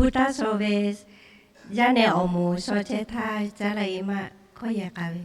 Hpu taˇ shaw ve yaˇ nehˬ awˬ moˍ shaw chehˇ htaˇ, caˉ laˇ e maˇ hkawˇ yehˬ k'a ve.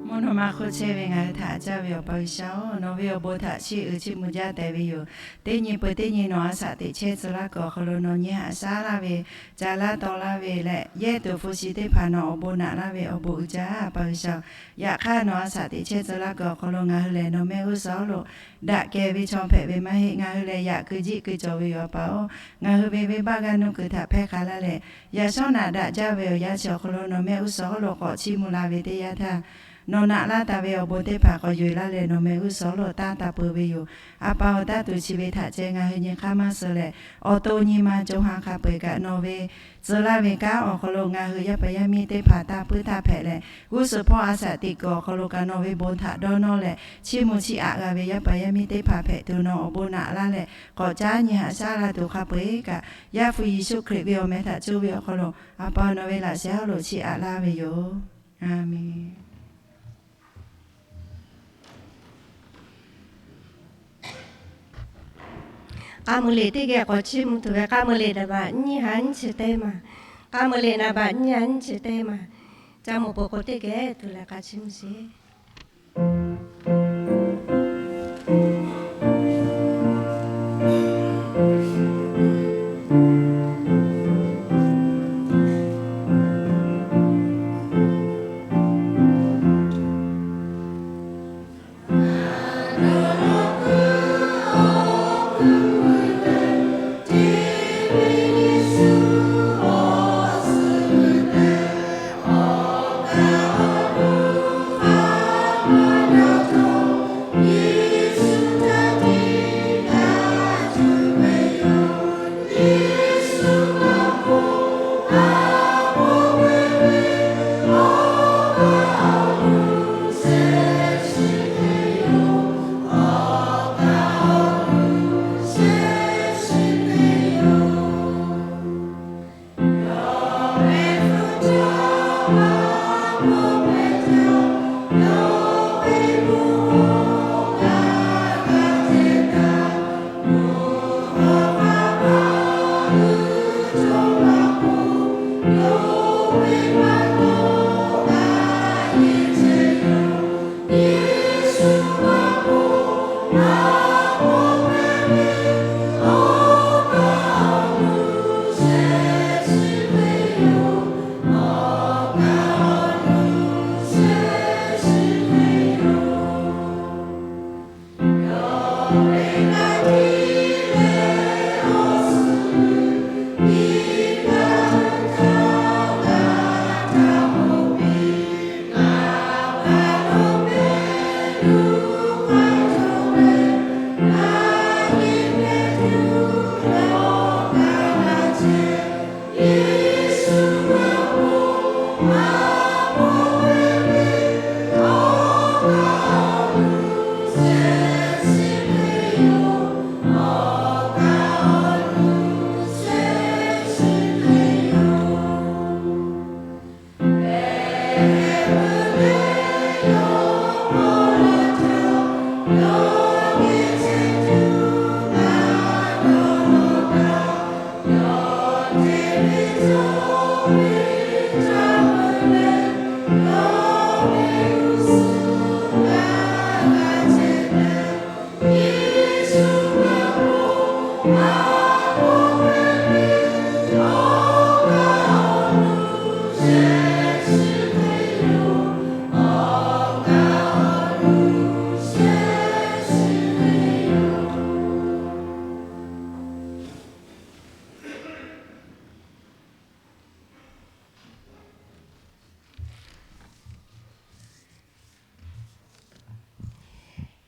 Mvuhˇ naw ma hk'oˆ chehˇ ve ngaˬ hui htaꞈ caˇ ve Awˬ pa G'uiˬsha-oˬ, nawˬ ve awˬ bon htaꞈ chiˇ uiˍ chiˇ mvuh jaˇ tehꞈ ve yoˬ. Teˇ nyi peuˬ teˇ nyi nawˬ a shaꞈ teꞈ chehˇ tcuh laˇ kuiˬ awˬ hk'aw lo nawˬ nyi haꞈ shaˉ laˇ ve, ca laˇ taw laˇ ve leh yehˇ tuˬ hpu shi teˇ hpaˍ nawˬ awˬ bon naꞈ laˇ ve awˬ bon uiˍ jaˇ, Awˬ pa G'uiˬsha-oˬ. Yaꞈ hk'aˇ nawˬ a shaꞈ teꞈ chehˇ tcuh laˇ kuiˬ awˬ hk'aw lo ngaˬ hui lehˬ nawˬ mehˆ g'uˇ suhˍ lo daꞈ kehˬ ve chaw hpehꞈ ve maˇ heˆ. Ngaˬ hui lehˬ yaꞈ kuiˬ jiˆ kuiˬ cawˬ ve yoˬ, Awˬ pa-oˬ. Ngaˬ hui ve venˇbaˆ g'aˇ nuˇ kuiˬ htaꞈ hpehˇ hk'a laˇ leh, yaꞈ shawˉ naꞈ daꞈ jaˇ ve awˬ yanˇ chi awˬ hk'aw lo nawˬ mehˆ g'uˇ suhˍ lo k'awꞈ chiˇ mvuh la ve teˇ yanˇ htaˇ, nawˬ naꞈ laˇ taˍ ve awˬ bon teˇ hpaˍ k'awꞈ yoˬ laˇ leh nawˬ mehˆ g'uˇ suhˍ lo taˇ taˍ peuˬ ve yoˬ. A pa-oˬ, taˇ tuˬ chi ve htaꞈ ceh ngaˬ hui nyi hk'aˇ maˇ suh leh, awˬ to nyi ma co ha hk'a peu-eˬ kaꞈ nawˬ ve tcuh laˇ ve kanˉ awˬ hk'aw lo ngaˬ hui yaˇ paˍ yaˇ miˇ teˇ hpaˍ taˇ puiˉ taˇ hpehꞈ leh, g'uˇ suhˍ hpawˇ a shaꞈ teꞈ kuiˬ awˬ hk'aw lo kaꞈ nawˬ ve bon htaꞈ dawˇ nawˇ leh chiˇ mvuh chiˇ aꞈ g'a ve yaˇ paˍ yaˇ miˇ teˇ hpaˍ hpehꞈ tuˬ nawˬ awˬ bon naꞈ laˇ leh k'awꞈ caˉ nyi haꞈ shaˉ la tuˬ hk'a peu-eˬ kaꞈ, Yaˇ hpu Yeˍsuˆ Hkriꞈ ve awˬ meh htaꞈ cuˇ ve awˬ hk'aw lo A pa nawˬ ve laꞈ sheh hawˉ lo chiˇ aꞈ laˇ ve yoˬ. A menˬ. K'a muiˬ liꞈ teˇ geh k'awꞈ chiˇ mvuh tuˬ ve, k'a muiˬ liꞈ naˍ baꞈ nyiˇ ha nyiˇ chi teˇ maˬ, k'a muiˬ liꞈ naˍ baꞈ nyiˇ ha nyiˇ chi teˇ maˬ, ca mawˬ peuˬ k'o teˇ geh tuˬ leh k'a chiˇ mvuh sheˍ.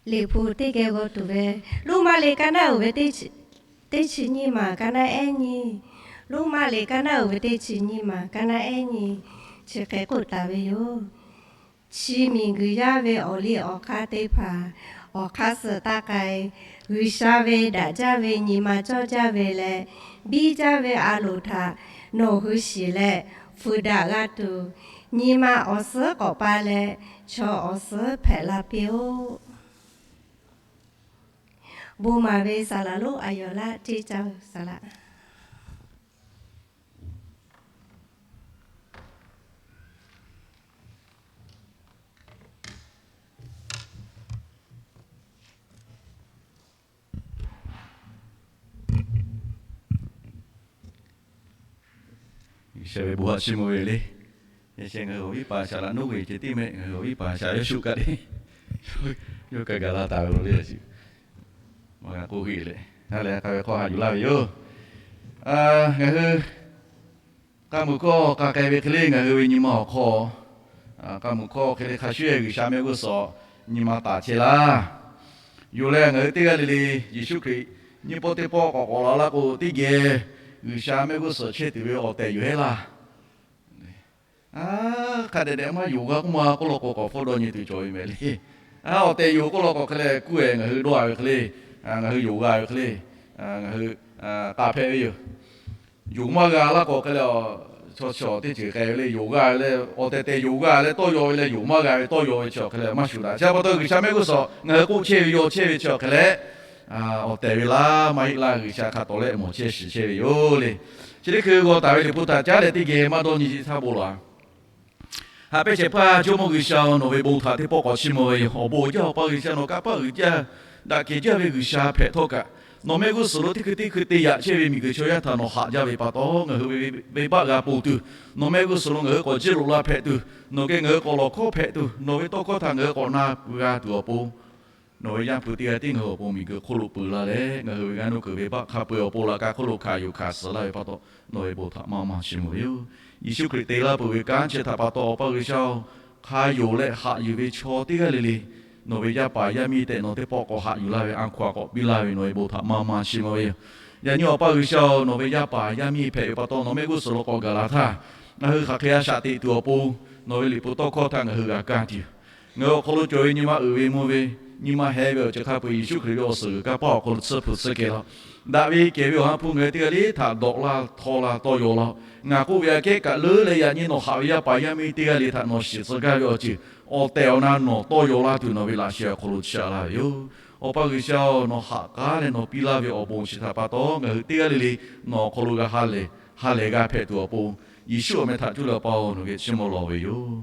Liꞈ hpu teˇ geh g'aw tuˬ ve, Roˉmaꞈ liꞈ kaˇ naˉ uiˍ ve teˇ chi nyiˇ maˬ kaˇ naˉ ehˉ nyi, Roˉmaꞈ liꞈ kaˇ naˉ uiˍ ve teˇ chi nyiˇ maˬ kaˇ naˉ ehˉ nyi chi hk'e k'oˆ taˍ ve yoˬ. Chi miˬguiˬ yaˇ ve awˬ liˇ awˬ hk'aˇ teˇ hpaˍ awˬ hk'aˇ suh taˇ k'ai. G'uiˬsha ve daꞈ jaˇ ve nyi ma cawˇ jaˇ ve leh biˇ jaˇ ve a loˍ htaꞈ nawˬ hui shiˍ leh fuiˍ daꞈ g'a tuˬ, nyi ma awˬ suhˉ k'awꞈ pa leh chaw awˬ suhˉ hpehꞈ la piˇ-oˆ. Bon maˍ ve saˍ laˍ lonˉ Aˍyawˬ laˇ ceˇ caˇ saˍ laˍ. G'uiˬsha ve bon haꞈ chiˇ mvuh ve le. Yaꞈ sheh ngaˬ hui awˬ viˉ paˍ shaˍ laꞈ noˉ ve ceh tiˉ mehˆ, ngaˬ hui awˬ viˉ paˍ shaˍ yawˇ shuˆ kaꞈ le, yawˇ kaꞈ gaˬ la taˍ ve lo le. Maˇ g'a k'oˆ heˆ leh, ha lehˬ k'a ve hk'aw haꞈ yuˬ laˇ ve yoˬ. Ngaˬ hui k'a muiˬ hkawˇ k'a k'ai ve hk'e le, ngaˬ hui ve nyi ma awˬ hk'aw, k'a muiˬ hkawˇ hk'e le hk'a shuˍ G'uiˬsha mehˆ g'uˇ suhˍ nyi ma taˍ chehˇ laˇ. Yoˬ leh ngaˬ hui teˇ g'aˇ le le Yeˍsuˆ Hkriꞈ nyiˇ pawˆ teˇ pawˆ k'awꞈ k'awꞈ la laˇ k'o, teˇ geh G'uiˬsha mehˆ g'uˇ suhˍ chehˇ tuˬ ve awˬ tehˬ yoˬ hehˉ laˇ. Hk'a dehꞈ dehꞈ maˇ yonˍ g'a k'oˆ ma k'oˆ law k'o, k'awꞈ hpfuhˇ dawˇ nyi tuˬ cawˬ ve mehˍ le. Awˬ tehˬ yoˬ k'oˆ law k'o, hk'e leh kuˉ-e ngaˬ hui dawˇ-a ve hk'e le, ngaˬ hui yonˍ g'a ve hk'e le, ngaˬ hui k'a hpehꞈ ve yoˬ. Yonˍ maˇ g'a laˇ k'o hk'e leh, chaw chaw teˇ ceuˬ k'ai ve le, yonˍ g'a ve le, awˬ tehˬ tehˬ yonˍ g'a leh tawˇ yaw ve leh, yonˍ maˇ g'a ve tawˇ yaw ve chi awˬ hk'e leh maˇ shuˍ daꞈ. Chi pa taw G'uiˬsha mehˆ g'uˇ suhˍ ngaˬ hui k'oˆ chehˇ ve yaw chehˇ ve chi awˬ hk'e leh, awˬ tehˬ ve laˇ maˇ heˆ laˇ. G'uiˬsha hk'a tawˍ leh mawˬ chehˇ shiˍ chehˇ ve yoˬ le. Chi teˇ hkui g'aw taˍ ve Liꞈ hpu htaꞈ caˉ leh teˇ geh maˇ dawˇ nyi sheˍ htaˇ bon laˬ. Haꞈ pehnˇ shehˍ hpaˇ Jawˇmawˇ G'uiˬsha-oˬ, nawˬ ve bon htaꞈ teˇ pawˆ k'awꞈ chiˇ mvuh ve yoˬ. Awˬ bon uiˍ jaˇ Awˬ pa G'uiˬsha, nawˬ kanˇ paˆ uiˍ jaˇ, daꞈ kehˬ jaˇ ve G'uiˬsha hpehꞈ htawˇ kaꞈ, nawˬ mehˆ g'uˇ suhˍ lo teˇ hkui teˇ hkui te yaꞈ chehˇ ve miˬguiˬ chaw yaˇ htaꞈ nawˬ haꞈ jaˇ ve pa taw, ngaˬ hui ve venˇbaˆ g'a ponˬ tuˬ, nawˬ mehˆ g'uˇ suhˍ lo ngaˬ hui k'awꞈ jiˇ loꞈ la hpehꞈ tuˬ, nawˬ geh ngaˬ hui k'awꞈ lawˬ hkawˇ hpehꞈ tuˬ, nawˬ ve tawˇ hkawˇ htaꞈ ngaˬ hui k'awꞈ na g'a tuˬ awˬ pon, nawˬ ve Yaˇ hpu teˇ g'aˇ tiˉ ngaˬ hui awˬ pon miˬguiˬ hk'oˆ lo peuˬ la leh, ngaˬ hui ve g'aˇ nuˇ kuiˬ venˇbaˆ hk'a peu-eˬ awˬ pon laꞈ ka hk'oˆ lo hkanˍ yuˬ hkanˍ suh laˇ ve pa taw, nawˬ ve bon htaꞈ maˇ maˇ chiˇ mvuh ve yoˬ. Yeˍsuˆ Hkriꞈ te laˇ peuˬ ve kanˉ chi htaꞈ pa taw, Awˬ pa G'uiˬsha-oˬ, hk'a yonˍ leh haꞈ yuˬ ve chaw teˇ g'aˇ le le, nawˬ ve yaˇ paˍ yaˇ miˇ tehꞈ nawˬ teˇ pawˆ k'awꞈ haꞈ yuˬ laˇ ve, a hkaw-anˬ k'awꞈ piˇ laˇ ve, nawˬ ve bon htaꞈ maˇ maˇ chiˇ mvuh ve yoˬ. Yaꞈ nyi Awˬ pa G'uiˬsha-oˬ, nawˬ ve yaˇ paˍ yaˇ miˇ hpehꞈ ve pa taw, nawˬ mehˆ g'uˇ suhˍ lo k'awꞈ gaˬ la htaˇ, ngaˬ hui hk'aˬ hk'e g'a shaꞈ teꞈ tuˬ awˬ pon, nawˬ ve liꞈ hpu tawˇ hkawˇ htaꞈ ngaˬ hui g'a kaˇ tuˬ, ngaˬ hui awˬ hk'aw lo cawˬ ve nyi ma uiˍ ve mvuh ve, nyi ma heh ve awˬ ceuˬ hk'a peu-eˬ Yeˍsuˆ Hkriꞈ ve awˬ suhˍ g'uiˬ kanˇ paˆ awˬ hk'aw lo tsuhˇ hpu tsuhˇ kehˬ laˇ. Daꞈ ve kehˬ ve Awˬ ha hpu ngaˬ hui teˇ g'aˇ le htaꞈ dawꞈ laˇ htawˇ laˇ tawˇ yaw laˇ. Ngaˬ k'oˆ ve aꞈ kehˉ kaꞈ leuˉ leh, yaꞈ nyi nawˬ haꞈ ve yaˇ paˍ yaˇ miˇ teˇ g'aˇ le htaꞈ nawˬ shiˍ tcuh gaˇ ve awˬ ceuˬ, awˬ tehˬ awˬ na nawˬ tawˇ yaw laˇ tuˬ nawˬ ve laꞈ sheh awˬ hk'aw lo chiˇ aꞈ laˇ ve yoˬ. Awˬ pa G'uiˬsha-oˬ, nawˬ haꞈ k'aˉ leh nawˬ piˇ laˇ ve awˬ bon chi htaꞈ pa taw, ngaˬ hui teˇ g'aˇ le le nawˬ awˬ hk'aw lo g'a ha lehˬ, ha lehˬ g'a hpehꞈ tuˬ awˬ pon, Yeˍsuˆ awˬ meh htaꞈ cuˇ leh Awˬ pa-oˬ, nawˬ geh chiˇ mvuh lawˬ ve yoˬ.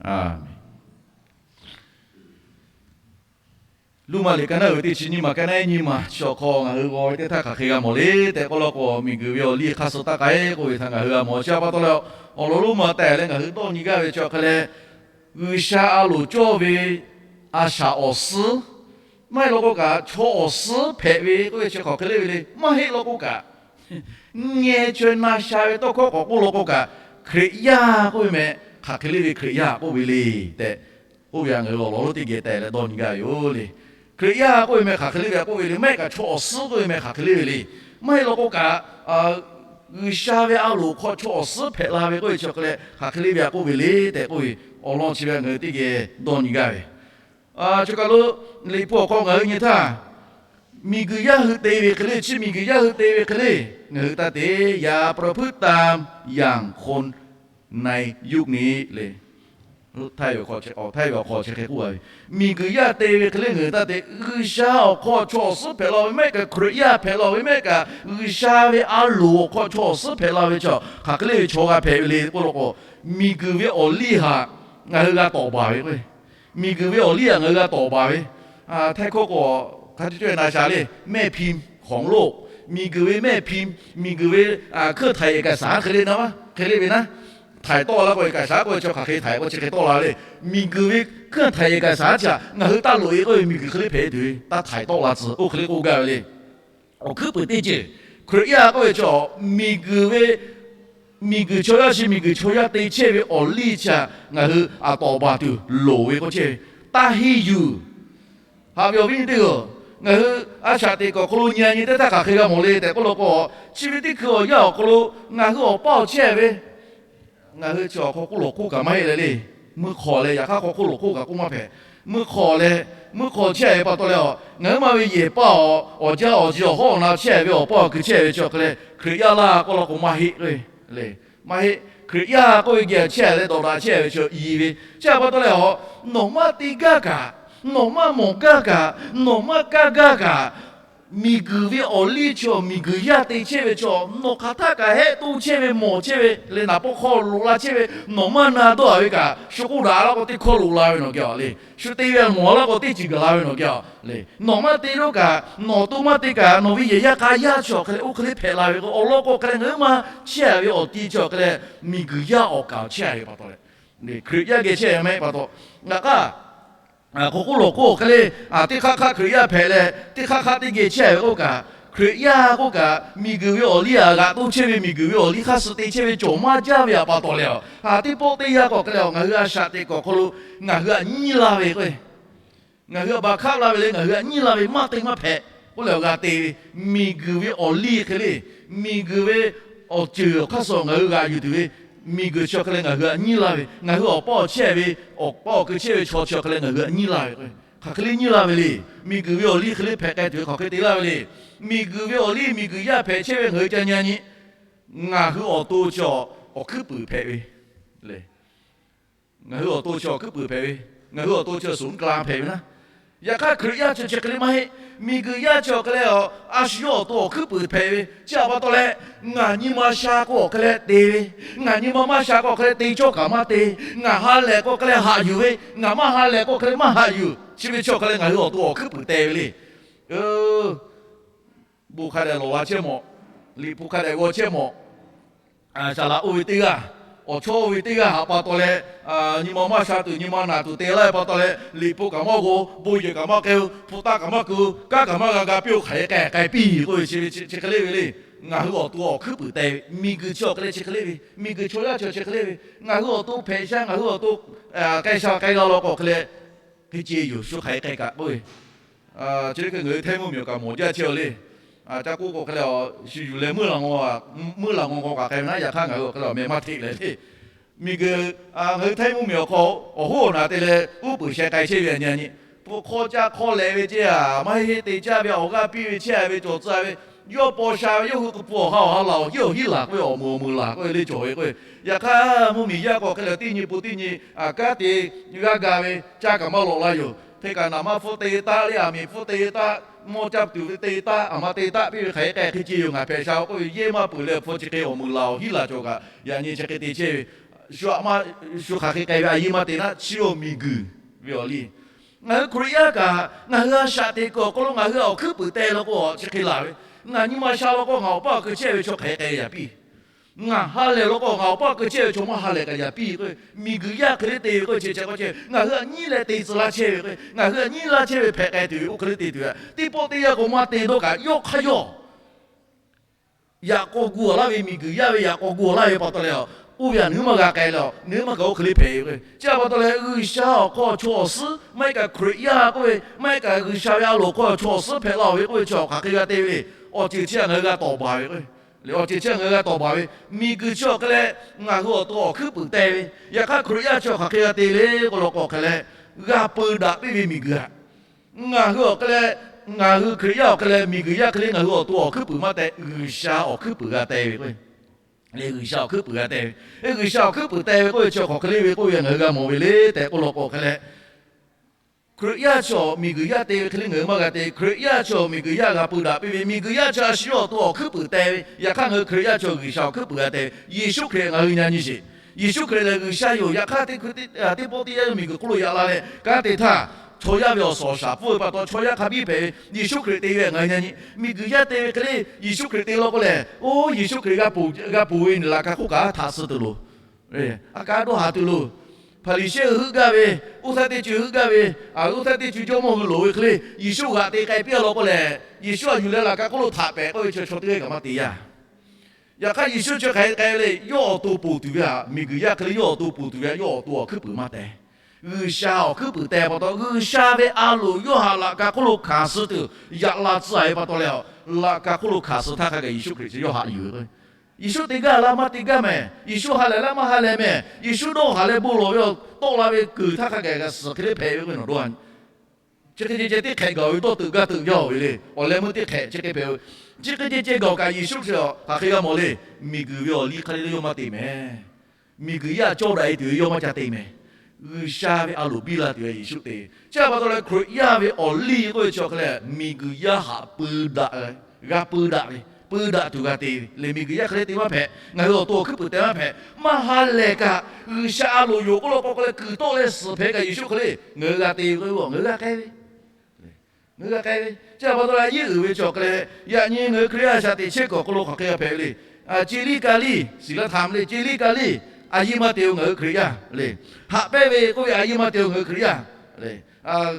Aˬ menˍ. Roˉmaꞈ liꞈ kaˇ naˉ uiˍ ve teˇ chi nyiˇ maˬ kaˇ naˉ ehˉ nyiˇ maˬ chi awˬ hk'aw ngaˬ hui g'aw ve teˇ htaˇ hk'aˬ hk'e g'a mawˬ le tehꞈ k'oˆ law k'o, miˬguiˬ ve awˬ liˇ hk'a suh taˇ k'ai k'oˆ ve htaꞈ ngaˬ hui g'a mawˬ. Chi pa taw leh, awˬ lawn lonˉ ma tehˬ leh ngaˬ hui dawˇ nyi gaˇ ve chi awˬ hk'e leh, G'uiˬsha a loˍ cawˇ ve a shaꞈ awˬ suhˉ, maˇ heˆ law k'o kaꞈ chaw awˬ suhˉ hpehꞈ ve k'oˆ ve chi hk'aˬ hk'e le ve le. Maˇ heˆ law k'o kaꞈ, ngeh chaweh na sha ve tawˇ hkawˇ k'awꞈ k'oˆ law k'o kaꞈ, Hkriꞈ yaˇ k'oˆ ve meh hk'aˬ hk'e le ve Hkriꞈ yaˇ k'oˆ ve le tehꞈ, oˇ ve htaꞈ ngaˬ hui awˬ lawn lonˉ teˇ geh tehˬ leh dawˇ nyi gaˇ ve yoˬ le. Hkriꞈ yaˇ k'oˆ ve meh hk'aˬ hk'e le ve k'oˆ ve le, maˇ heˆ kaꞈ chaw awˬ suhˉ k'oˆ ve meh hk'aˬ hk'e le ve le. Maˇ heˆ law k'o kaꞈ, G'uiˬsha ve a loˍ hk'aw chaw awˬ suhˉ hpehꞈ la ve k'oˆ ve chi awˬ hk'e leh hk'aˬ hk'e le ve k'oˆ ve le tehꞈ k'oˆ ve, awˬ lawn chi ve ngaˬ hui teˇ geh dawˇ nyi gaˇ ve. Chi kaˬ lo Liꞈ hpu awˬ hk'aw ngaˬ hui nyi htaˇ, miˬguiˬ yaˇ hui te ve hk'e le, chi miˬguiˬ yaˇ hui te ve hk'e le, ngaˬ hui taˇ te. อย่าประพฤติตามอย่างคนในยุคนี้ le. Htaiˇ ve awˬ hk'aw chi hk'e k'oˆ ve, miˬguiˬ yaˇ te ve hk'e le ngaˬ hui taˇ te. G'uiˬsha awˬ hk'aw chaw awˬ suhˉ hpehꞈ la ve mehˆ kaꞈ, Hkriꞈ yaˇ hpehꞈ la ve mehˆ kaꞈ, G'uiˬsha ve a loˍ awˬ hk'aw chaw awˬ suhˉ hpehꞈ la ve chi hk'aˬ hk'e le ve chaw g'a hpehꞈ ve le k'oˆ law k'o, miˬguiˬ ve awˬ liˇ htaꞈ ngaˬ hui g'a tawˍ baˬ ve k'o, miˬguiˬ ve awˬ liˇ htaꞈ ngaˬ hui g'a tawˍ baˬ ve, Htaiˇ hkawˇ k'o, hk'a cawˇ cawˇ na sha le, แม่พิมพ์ของโลก, miˬguiˬ ve แม่พิมพ์, miˬguiˬ ve เครื่องถ่ายเอกสาร hk'e le na, hk'e le ve naˉ, htaiˍ tawˆ la k'o เอกสาร k'oˆ ve chi hk'aˬ hk'e htaiˍ k'o chi hk'e tawˆ la le. Miˬguiˬ ve เครื่องถ่ายเอกสาร chi htaꞈ ngaˬ hui taˇ loꞈ e k'oˆ ve miˬguiˬ hk'e le hpehꞈ tuˬ ve taˇ htaiˍ tawˆ la tcuh oˇ hk'e le k'oˆ gaˇ ve le. Awˬ hkuiˉ puiˍ teˇ ceuˬ, Hkriꞈ yaˇ k'oˆ ve chi miˬguiˬ ve, miˬguiˬ chaw yaˇ chi miˬguiˬ chaw yaˇ te chehˇ ve awˬ liˇ chi htaꞈ ngaˬ hui aꞈ tawˍ baˬ tuˬ loˍ ve k'oˆ chehˇ ve, taˇ henˇ yuˬ Haꞈ ve awˬ viˉ nyi teˇ hpaˍ-oˬ, ngaˬ hui a shaꞈ teꞈ kuiˬ awˬ hk'aw lo nyi a nyi teˇ htaˇ hk'aˬ hk'e g'a mawˬ le tehꞈ k'oˆ law k'o, chi ve teˇ hkui awˬ yanˇ awˬ hk'aw lo ngaˬ hui awˬ paˇ awˬ chehˇ ve, ngaˬ hui chi awˬ hk'aw k'oˆ lawˬ k'oˆ kaꞈ maˇ heˆ leh le. Mui hk'awꞈ leh yaꞈ hk'aˇ hk'aw k'oˆ lawˬ k'oˆ kaꞈ k'oˆ maˇ hpehꞈ. Mui hk'awꞈ leh, mui hk'awꞈ chehˇ ve pa taw leh a, ngaˬ hui ma ve yehˬ paˇ awˬ, awˬ jaˇ awˬ ji awˬ hawˉ awˬ na chehˇ ve awˬ paˇ awˬ kui chehˇ ve chi awˬ hk'e leh Hkriꞈ yaˇ laˇ k'oˆ law k'o maˇ heˆ le. Maˇ heˆ. Hkriꞈ yaˇ k'oˆ ve geh chehˇ leh dawˬ daꞈ chehˇ ve chi i ve. Chi pa taw leh a, nawˬ maˇ te gaˇ kaꞈ, nawˬ maˇ mawˬ gaˇ kaꞈ, nawˬ maˇ kaˇ gaˇ kaꞈ, miˬguiˬ ve awˬ liˇ chi awˬ miˬguiˬ yaˇ te chehˇ ve chi, nawˬ hk'aˬ htaˇ kaꞈ hehˆ to chehˇ ve mawˬ chehˇ ve leh naˍ pawˆ hk'aw loꞈ la chehˇ ve, nawˬ maˇ na dawˇ a ve kaꞈ shu k'oˆ daꞈ laˇ k'o teˇ hkawˇ loꞈ la ve nawˬ geh a le. Shu te ve a mawˬ laˇ k'o teˇ ceuˬ gaˬ la ve nawˬ geh a le. Nawˬ maˇ te lo kaꞈ nawˬ to maˇ te kaꞈ nawˬ ve yehˬ yaˇ k'a yaˇ chi awˬ hk'e leh oˇ hk'e le hpehꞈ la ve k'o, awˬ lawn k'o hk'e leh ngaˬ hui maˇ chehˇ a ve awˬ ti chi awˬ hk'e leh miˬguiˬ yaˇ awˬ kaˍ awˬ chehˇ a ve pa taw leh, Hkriꞈ yaˇ geh chehˇ a maˇ heˆ pa taw, ngaˬ k'aˇ hk'aw k'oˆ lawˬ k'oˆ awˬ hk'e le, teˇ hk'aˇ hk'aˇ Hkriꞈ yaˇ hpehꞈ leh teˇ hk'aˇ hk'aˇ teˇ geh chehˇ ve k'oˆ kaꞈ, Hkriꞈ yaˇ k'oˆ kaꞈ miˬguiˬ ve awˬ liˇ a g'aꞈ to chehˇ ve, miˬguiˬ ve awˬ liˇ hk'aˇ suh te chehˇ ve cawˬ maˇ jaˇ ve pa taw leh a, teˇ pawˆ teˇ yanˇ k'o hk'e leh a, ngaˬ hui a shaꞈ teꞈ kuiˬ awˬ hk'aw lo ngaˬ hui htaꞈ nyiˇ laˇ ve k'o ngaˬ hui htaꞈ baˬ hkaˆ la ve le, ngaˬ hui htaꞈ nyiˇ laˇ ve maˇ te maˇ hpehꞈ k'oˆ leh awˬ g'a te ve, miˬguiˬ ve awˬ liˇ hk'e le, miˬguiˬ ve awˬ ceuˬ awˬ hk'aˇ suh ngaˬ hui g'aꞈ yuˬ tuˬ ve, miˬguiˬ chi awˬ hk'e leh ngaˬ hui htaꞈ nyiˇ laˇ ve, ngaˬ hui awˬ paˇ awˬ chehˇ ve, awˬ paˇ awˬ kui chehˇ ve chaw chi awˬ hk'e leh ngaˬ hui htaꞈ nyiˇ laˇ ve k'o, hk'aˬ hk'e le nyiˇ laˇ ve le. Miˬguiˬ ve awˬ liˇ hk'e le hpehꞈ k'ai tuˬ ve hk'aˬ hk'e te laˇ ve le. Miˬguiˬ ve awˬ liˇ miˬguiˬ yaˇ hpehꞈ chehˇ ve ngaˬ hui ca nyi a nyi, ngaˬ hui awˬ to chi awˬ hkuiˉ puiˍ hpehꞈ ve le. Ngaˬ hui awˬ to chi awˬ hkuiˉ puiˍ hpehꞈ ve, ngaˬ hui awˬ to chi awˬ suhˍ uˉ k'ai la hpehꞈ ve naˉ. Yaꞈ hk'aˇ Hkriꞈ yaˇ chi chi hk'e le maˇ heˆ. Miˬguiˬ yaˇ chi awˬ hk'e leh a, a shu yawˇ awˬ to awˬ hkuiˉ puiˍ hpehꞈ ve chi a pa taw leh, ngaˬ nyi ma sha k'o awˬ hk'e leh te ve, ngaˬ nyi ma maˇ sha k'o awˬ hk'e leh te cawˇ kaꞈ maˇ te, ngaˬ ha lehˬ k'o hk'e leh haꞈ yuˬ ve, ngaˬ maˇ ha lehˬ k'o hk'e leh maˇ haꞈ yuˬ. Chi ve chi awˬ hk'e leh ngaˬ hui awˬ to awˬ hkuiˉ puiˍ te ve le. Bon hk'a dehꞈ lawˬ la chehˇ mawˬ, liꞈ hpu hk'a dehꞈ g'aw chehˇ mawˬ, saˍ laꞈ oˇ ve teˇ g'aˇ, awˬ chawˇ oˇ ve teˇ g'aˇ htaꞈ pa taw leh, nyi ma maˇ sha tuˬ nyi ma naˬ tuˬ te laˇ ve pa taw leh liꞈ hpu kaꞈ maˇ g'aw, bon yehˬ kaꞈ maˇ k'ai-o, hpu taˇ kaꞈ maˇ k'ai-o, kanˉ kaꞈ maˇ g'a ga piˇ-o, hk'aˬ hk'e k'ai k'ai piˇ k'oˆ ve chi hk'e le ve le. Ngaˬ hui awˬ to awˬ hkuiˉ puiˍ te ve miˬguiˬ chi awˬ hk'e leh chi hk'e le ve, miˬguiˬ chaw yaˇ chi chi hk'e le ve, ngaˬ hui awˬ to hpehꞈ sha ngaˬ hui awˬ to k'ai sha k'ai g'a law k'o hk'e leh, hk'e ce yoˬ shu hk'aˬ hk'e k'ai kaꞈ k'oˆ ve, chi hk'e ngaˬ hui htaiˇ mvuhˇmiˬ awˬ kaꞈ mawˬ jaˇ chehˇ-a le. Ca k'oˆ k'o hk'e leh, shu yuˬ leh meuˇ laˬ ngaw, meuˇ laˬ ngaw k'aw kaꞈ k'ai ve naˉ, yaꞈ hk'aˇ ngaˬ hui awˬ hk'e leh awˬ meh maˇ hteꞈ leh le. Miˬguiˬ, ngaˬ hui htaiˇ mvuhˇmiˬ awˬ hk'aw awˬ hoˉ awˬ naˬ te leh uˉ peunˍ sheh k'ai chehˇ ve a nyi a nyi, hpu hk'aw caˇ hk'aw lehꞈ ve cehˇ a, maˇ heˆ heˆ te caˇ ve awˬ g'aˇ piˇ ve chehˇ ve cawˬ tcuh ve, yawˇ paw sha ve yawˇ hui k'o pun awˬ ha awˬ ha laˬ awˬ hiˉ awˬ hiˉ laˬ k'oˆ ve, awˬ meuˍ awˬ meuˍ laˬ k'oˆ ve le cawˬ ve k'o, yaꞈ hk'aˇ mvuhˇmiˬ yaˇ k'o hk'e leh teˇ nyi pun teˇ nyi kanˉ te g'aˇ ga ve, caˇ kaꞈ maˇ lawꞈ la yoˬ. Hk'e kaꞈ naˍ maˇ hpfuhˇ te taˆ le, aˬ miˍ hpfuhˇ te taˆ, mawˇ caˇ tuˬ ve te taˆ, aˬ ma te taˆ piˇ ve hk'aˬ hk'e k'ai hk'e ce yoˬ. Ngaˬ hpehꞈ sha k'oˆ ve yehˇ maˇ peuˬ leh hpfuhˇ chi hk'e awˬ meuˍ laˬ awˬ hiˉ laˬ cawˬ kaꞈ yaꞈ nyi chi hk'e te chehˇ ve, shu a maˇ, shu hk'aˬ hk'e k'ai ve a yehˇ maˇ te naˉ, chi awˬ miˬguiˬ ve awˬ liˇ. Ngaˬ hui Hkriꞈ yaˇ kaꞈ ngaˬ hui a shaꞈ teꞈ kuiˬ awˬ hk'aw lo ngaˬ hui awˬ hkuiˉ puiˍ te law k'o chi hk'e laˬ ve, ngaˬ nyi ma sha law k'o ngaˬ awˬ paˇ awˬ keu chehˇ ve chaw hk'aˬ hk'e k'ai yaꞈ piˇ. Ngaˬ ha lehˬ law k'o ngaˬ awˬ paˇ awˬ keu chehˇ ve chaw maˇ ha lehˬ kaꞈ yaꞈ piˇ k'o, miˬguiˬ yaˇ hk'e le te ve k'o, chi chi k'o chi ngaˬ hui htaꞈ nyiˉ leh te tcuh laˇ chehˇ ve k'o, ngaˬ hui htaꞈ nyiˉ laˇ chehˇ ve hpehꞈ k'ai tuˬ ve oˇ hk'e le te tuˬ ve, teˇ pawˆ teˇ yanˇ k'o maˇ te dawˇ kaꞈ yawˇ hk'aˇ yawˇ yaꞈ k'aw gu laˇ ve, miˬguiˬ yaˇ ve yaꞈ k'aw gu laˇ ve pa taw leh, oˇ ve htaꞈ nawˬ hui maˇ g'a k'ai leh, nawˬ hui maˇ kaꞈ oˇ hk'e le hpehꞈ ve k'o, chi pa taw leh G'uiˬsha awˬ hk'aw chaw awˬ suhˉ maˇ heˆ kaꞈ Hkriꞈ yaˇ k'oˆ ve, maˇ heˆ kaꞈ G'uiˬsha ve a loˍ hk'aw chaw awˬ suhˉ hpehꞈ la ve k'oˆ ve chi hk'aˬ hk'e g'a te ve le. Awˬ ceuˬ chi htaꞈ ngaˬ hui g'a tawˍ baˬ ve k'o, awˬ ceuˬ chi htaꞈ ngaˬ hui g'a tawˍ baˬ ve, miˬguiˬ chi awˬ hk'e leh ngaˬ hui awˬ to awˬ hkuiˉ puiˍ te ve, yaꞈ hk'aˇ Hkriꞈ yaˇ chi hk'aˬ hk'e g'a te le k'oˆ law k'o hk'e leh, g'a peu daꞈ piˇ ve miˬguiˬ htaꞈ ngaˬ hui awˬ hk'e leh, ngaˬ hui Hkriꞈ yaˇ awˬ hk'e leh miˬguiˬ yaˇ hk'e le ngaˬ hui awˬ to awˬ hkuiˉ puiˍ maˇ te, G'uiˬsha awˬ hkuiˉ puiˍ g'a te ve k'o, G'uiˬsha awˬ hkuiˉ puiˍ g'a te ve, G'uiˬsha awˬ hkuiˉ puiˍ te ve k'oˆ ve chi hk'aˬ hk'e le ve k'oˆ ve ngaˬ hui g'a mawˬ ve le tehꞈ k'oˆ law k'o hk'e leh, Hkriꞈ yaˇ chi miˬguiˬ yaˇ te ve hk'e le ngaˬ hui maˇ g'a te. Hkriꞈ yaˇ chi miˬguiˬ yaˇ g'a peu daꞈ piˇ ve, miˬguiˬ yaˇ chi a shu yawˇ awˬ to awˬ hkuiˉ puiˍ te ve, yaꞈ hk'aˇ ngaˬ hui Hkriꞈ yaˇ chi G'uiˬsha awˬ hkuiˉ puiˍ g'a te ve. Yeˍsuˆ Hkriꞈ ngaˬ hui nyi nyi sheˍ. Yeˍsuˆ Hkriꞈ lehˬ G'uiˬsha yoˬ. Yaꞈ hk'aˇ teˇ hkui teˇ, teˇ pawˆ teˇ yanˇ miˬguiˬ hk'oˆ lo yaꞈ la leh kanˉ te htaˇ, chaw yaˇ ve awˬ suhˍ awˬ shaˍ pfuhˇ ve pa taw chaw yaˇ hk'a biˇ hpehꞈ ve Yeˍsuˆ Hkriꞈ te ve ngaˬ hui nyi nyi. Miˬguiˬ yaˇ te ve hk'e le Yeˍsuˆ Hkriꞈ te law k'o lehˬ, oˇ Yeˍsuˆ Hkriꞈ g'a ponˬ ve laꞈ ka hk'oˆ kaꞈ htaꞈ suh tuˬ loˬ. A kaˉ dawˇ haˍ tuˬ loˬ. Hpaˍriˍsehˇ hui heuˆ gaˇ ve, oˇ htaˇ teˇ co heuˆ gaˇ ve, a oˇ htaˇ teˇ co jawˇmawˇ hui loˍ ve hk'e le, Yeˍsuˆ g'aꞈ te k'ai piˇ a law k'o lehˬ, Yeˍsuˆ a yuˬ leh laꞈ ka hk'oˆ lo htaꞈ pehꞈ k'oˆ ve chi chaw teˇ g'aˇ kaꞈ maˇ te yaˇ. Yaꞈ hk'aˇ Yeˍsuˆ chi hk'aˬ hk'e k'ai le, yawˇ awˬ to ponˬ tuˬ ve htaꞈ, miˬguiˬ yaˇ hk'e le yawˇ awˬ to ponˬ tuˬ ve htaꞈ yawˇ awˬ to awˬ hkuiˉ puiˍ maˇ te. G'uiˬsha awˬ hkuiˉ puiˍ teh pa taw, G'uiˬsha ve a loˍ yawˇ haꞈ laꞈ ka hk'oˆ lo hkanˍ suh tuˬ yaꞈ la tcuh-a ve pa taw leh, laꞈ ka hk'oˆ lo hkanˍ suh htaˇ hk'a gaˬ Yeˍsuˆ Hkriꞈ chi yawˇ haꞈ yuˬ ve k'o, Yeˍsuˆ te gaˇ laˇ maˇ te gaˇ mehˍ, Yeˍsuˆ ha lehˬ laˇ maˇ ha lehˬ mehˍ, Yeˍsuˆ dawˇ haˍ leh bon lawˬ ve awˬ tawˆ la ve kuiˬ htaˇ hk'a gaˬ g'a suhˍ hk'e le hpehꞈ ve k'o, nawˬ dawˇ a nyi. Chi hk'e ceh ceh teˇ hk'ehꞈ gaˬ ve dawˇ teuꞈ gaˇ teuꞈ jaˇ ve le. Awˬ leh meuˇ teˇ hk'ehꞈ chi hk'e hpehꞈ ve. Chi hk'e ceh ceh gaˬ kaꞈ Yeˍsuˆ Hkriꞈ hk'aˬ hk'e g'a mawˬ le. Miˬguiˬ ve awˬ liˇ hk'e le yawˇ maˇ te mehˍ. Miˬguiˬ yaˇ cawˇ daꞈ e tuˬ ve yawˇ maˇ ca te mehˍ. G'uiˬsha ve a loˍ biˇ la tuˬ ve Yeˍsuˆ te ve. Chi pa taw leh Hkriꞈ yaˇ ve awˬ liˇ k'oˆ ve chi awˬ hk'e leh miˬguiˬ yaˇ haꞈ peu daꞈ, g'a peu daꞈ ve, peu daꞈ tuˬ g'a te ve le. Miˬguiˬ yaˇ hk'e le te maˇ hpehꞈ. Ngaˬ hui awˬ to awˬ hkuiˉ puiˍ teh maˇ hpehꞈ. Maˇ ha lehˬ kaꞈ G'uiˬsha a loˍ yoˬ k'oˆ law k'o k'o leh kuiˬ tawˆ leh suhˍ hpehꞈ kaꞈ Yeˍsuˆ hk'e le ngaˬ hui g'a te ve k'o, ngaˬ hui g'a k'ai ve. Ngaˬ hui g'a k'ai ve. Chi pa taw leh a yiˉ uiˍ ve chi awˬ hk'e leh, yaꞈ nyi ngaˬ hui Hkriꞈ yaˇ shaꞈ teꞈ chehˇ kuiˬ awˬ hk'aw lo hk'aˬ hk'e g'a hpehꞈ ve le. Ceˇ liˇ ka liˇ, siˍ laˇ htaꞈ le, ceˇ liˇ ka liˇ, a yiˇ maˇ te-o ngaˬ hui Hkriꞈ yaˇ le. Haꞈ pehnˇ ve k'oˆ ve a yiˇ maˇ te-o ngaˬ hui Hkriꞈ yaˇ le.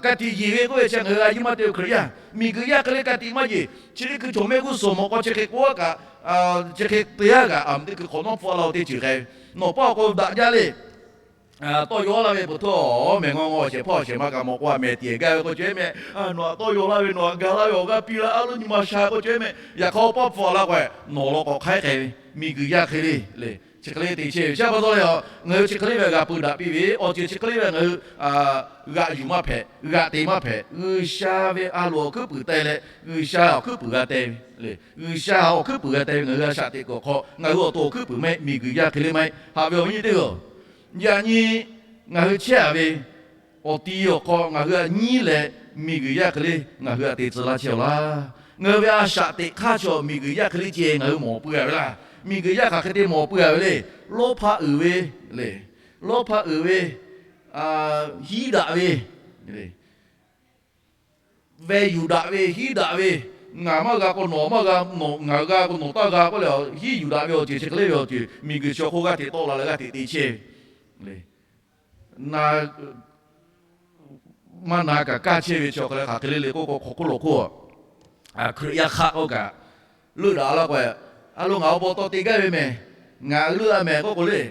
Ka tiꞈ yeˬ ve k'oˆ ve chi ngaˬ hui a yiˇ maˇ te-o Hkriꞈ yaˇ. Miˬguiˬ yaˇ hk'e le ka tiꞈ maˇ yeˬ. Chi teˇ hkui chaw mehˆ g'uˇ suhˍ mawꞈ k'aw chi hk'e k'oˆ a kaꞈ, chi hk'e te a kaꞈ, a meuꞈ teˇ hkui hk'awꞈ nawˉ hpfuhˇ a la-o teˇ ceuˬ k'ai ve. Nawˬ paˇ awˬ k'o daꞈ jaˇ le. Tawˇ yaw laˇ ve peuˬ htawˇ, mehˬ ngawˇ ngawˇ shehˍ hpaˇ shehˍ ma kaꞈ mawꞈ k'oˆ a mehˬ tiꞈ gaˇ ve k'o cawˬ mehˍ. Nawˬ htaꞈ tawˇ yaw laˇ ve, nawˬ htaꞈ ga laˇ ve, awˬ g'aˇ piˇ laˇ a loˉ nyi ma sha k'o cawˬ mehˍ. Yaꞈ hk'aˇ awˬ paˇ hpfuhˇ a la k'o, nawˬ law k'awꞈ hk'aiˉ k'ai ve, miˬguiˬ yaˇ hk'e le le. Chi hk'e le te chehˇ ve. Chi pa taw leh a, ngaˬ hui chi hk'e le ve g'a peu daꞈ piˇ ve, awˬ ceuˬ chi hk'e le ve ngaˬ hui g'aꞈ yuˬ maˇ hpehꞈ, g'aꞈ te maˇ hpehꞈ. G'uiˬsha ve a loˍ awˬ hkuiˉ puiˍ teh leh, G'uiˬsha awˬ hkuiˉ puiˍ g'a teh ve le. G'uiˬsha awˬ hkuiˉ puiˍ g'a teh ve ngaˬ hui g'a shaꞈ teꞈ kuiˬ awˬ hk'aw, ngaˬ hui awˬ to awˬ hkuiˉ puiˍ maˇ heˆ, miˬguiˬ yaˇ hk'e le maˇ heˆ. Haꞈ ve awˬ viˉ nyi teˇ hpaˍ-oˬ, yaꞈ nyi ngaˬ hui chehˇ a ve awˬ ti awˬ hk'aw ngaˬ hui htaꞈ nyiˉ leh, miˬguiˬ yaˇ hk'e le ngaˬ hui htaꞈ te tcuh laˇ chehˇ-aw laˇ. Ngaˬ hui ve a shaꞈ teꞈ hk'aˇ chaw miˬguiˬ yaˇ hk'e le ceh ngaˬ hui mawˬ pui a ve laˇ. Miˬguiˬ yaˇ hk'aˬ hk'e te mawˬ pui a ve le. Lawˇ hpaˇ uiˍ ve le. Lawˇ hpaˇ uiˍ ve, hiˉ daꞈ ve, veh yuˬ daꞈ ve, hiˉ daꞈ ve, ngaˬ maˇ g'a k'o nawˬ maˇ g'a, ngaˬ g'a k'o nawˬ taˇ g'a k'oˆ leh, hiˉ yuˬ daꞈ ve awˬ ceuˬ chi hk'e le ve awˬ ceuˬ miˬguiˬ chi awˬ hk'oˆ g'aˇ hteꞈ tawˆ la leh g'aˇ hteꞈ te chehˇ ve le. Na maˇ na kaꞈ kaˇ chehˇ ve chi awˬ hk'e leh hk'aˬ hk'e le le k'oˆ k'o, hk'aw hk'oˆ lawˬ hk'oˆ Hkriꞈ yaˇ hk'aˆ k'oˆ kaꞈ, leuˆ daꞈ laˇ k'o, a lo ngaˬ awˬ pa taw te gaˇ ve mehˍ, ngaˬ leuˆ a mehˍ k'oˆ k'o le,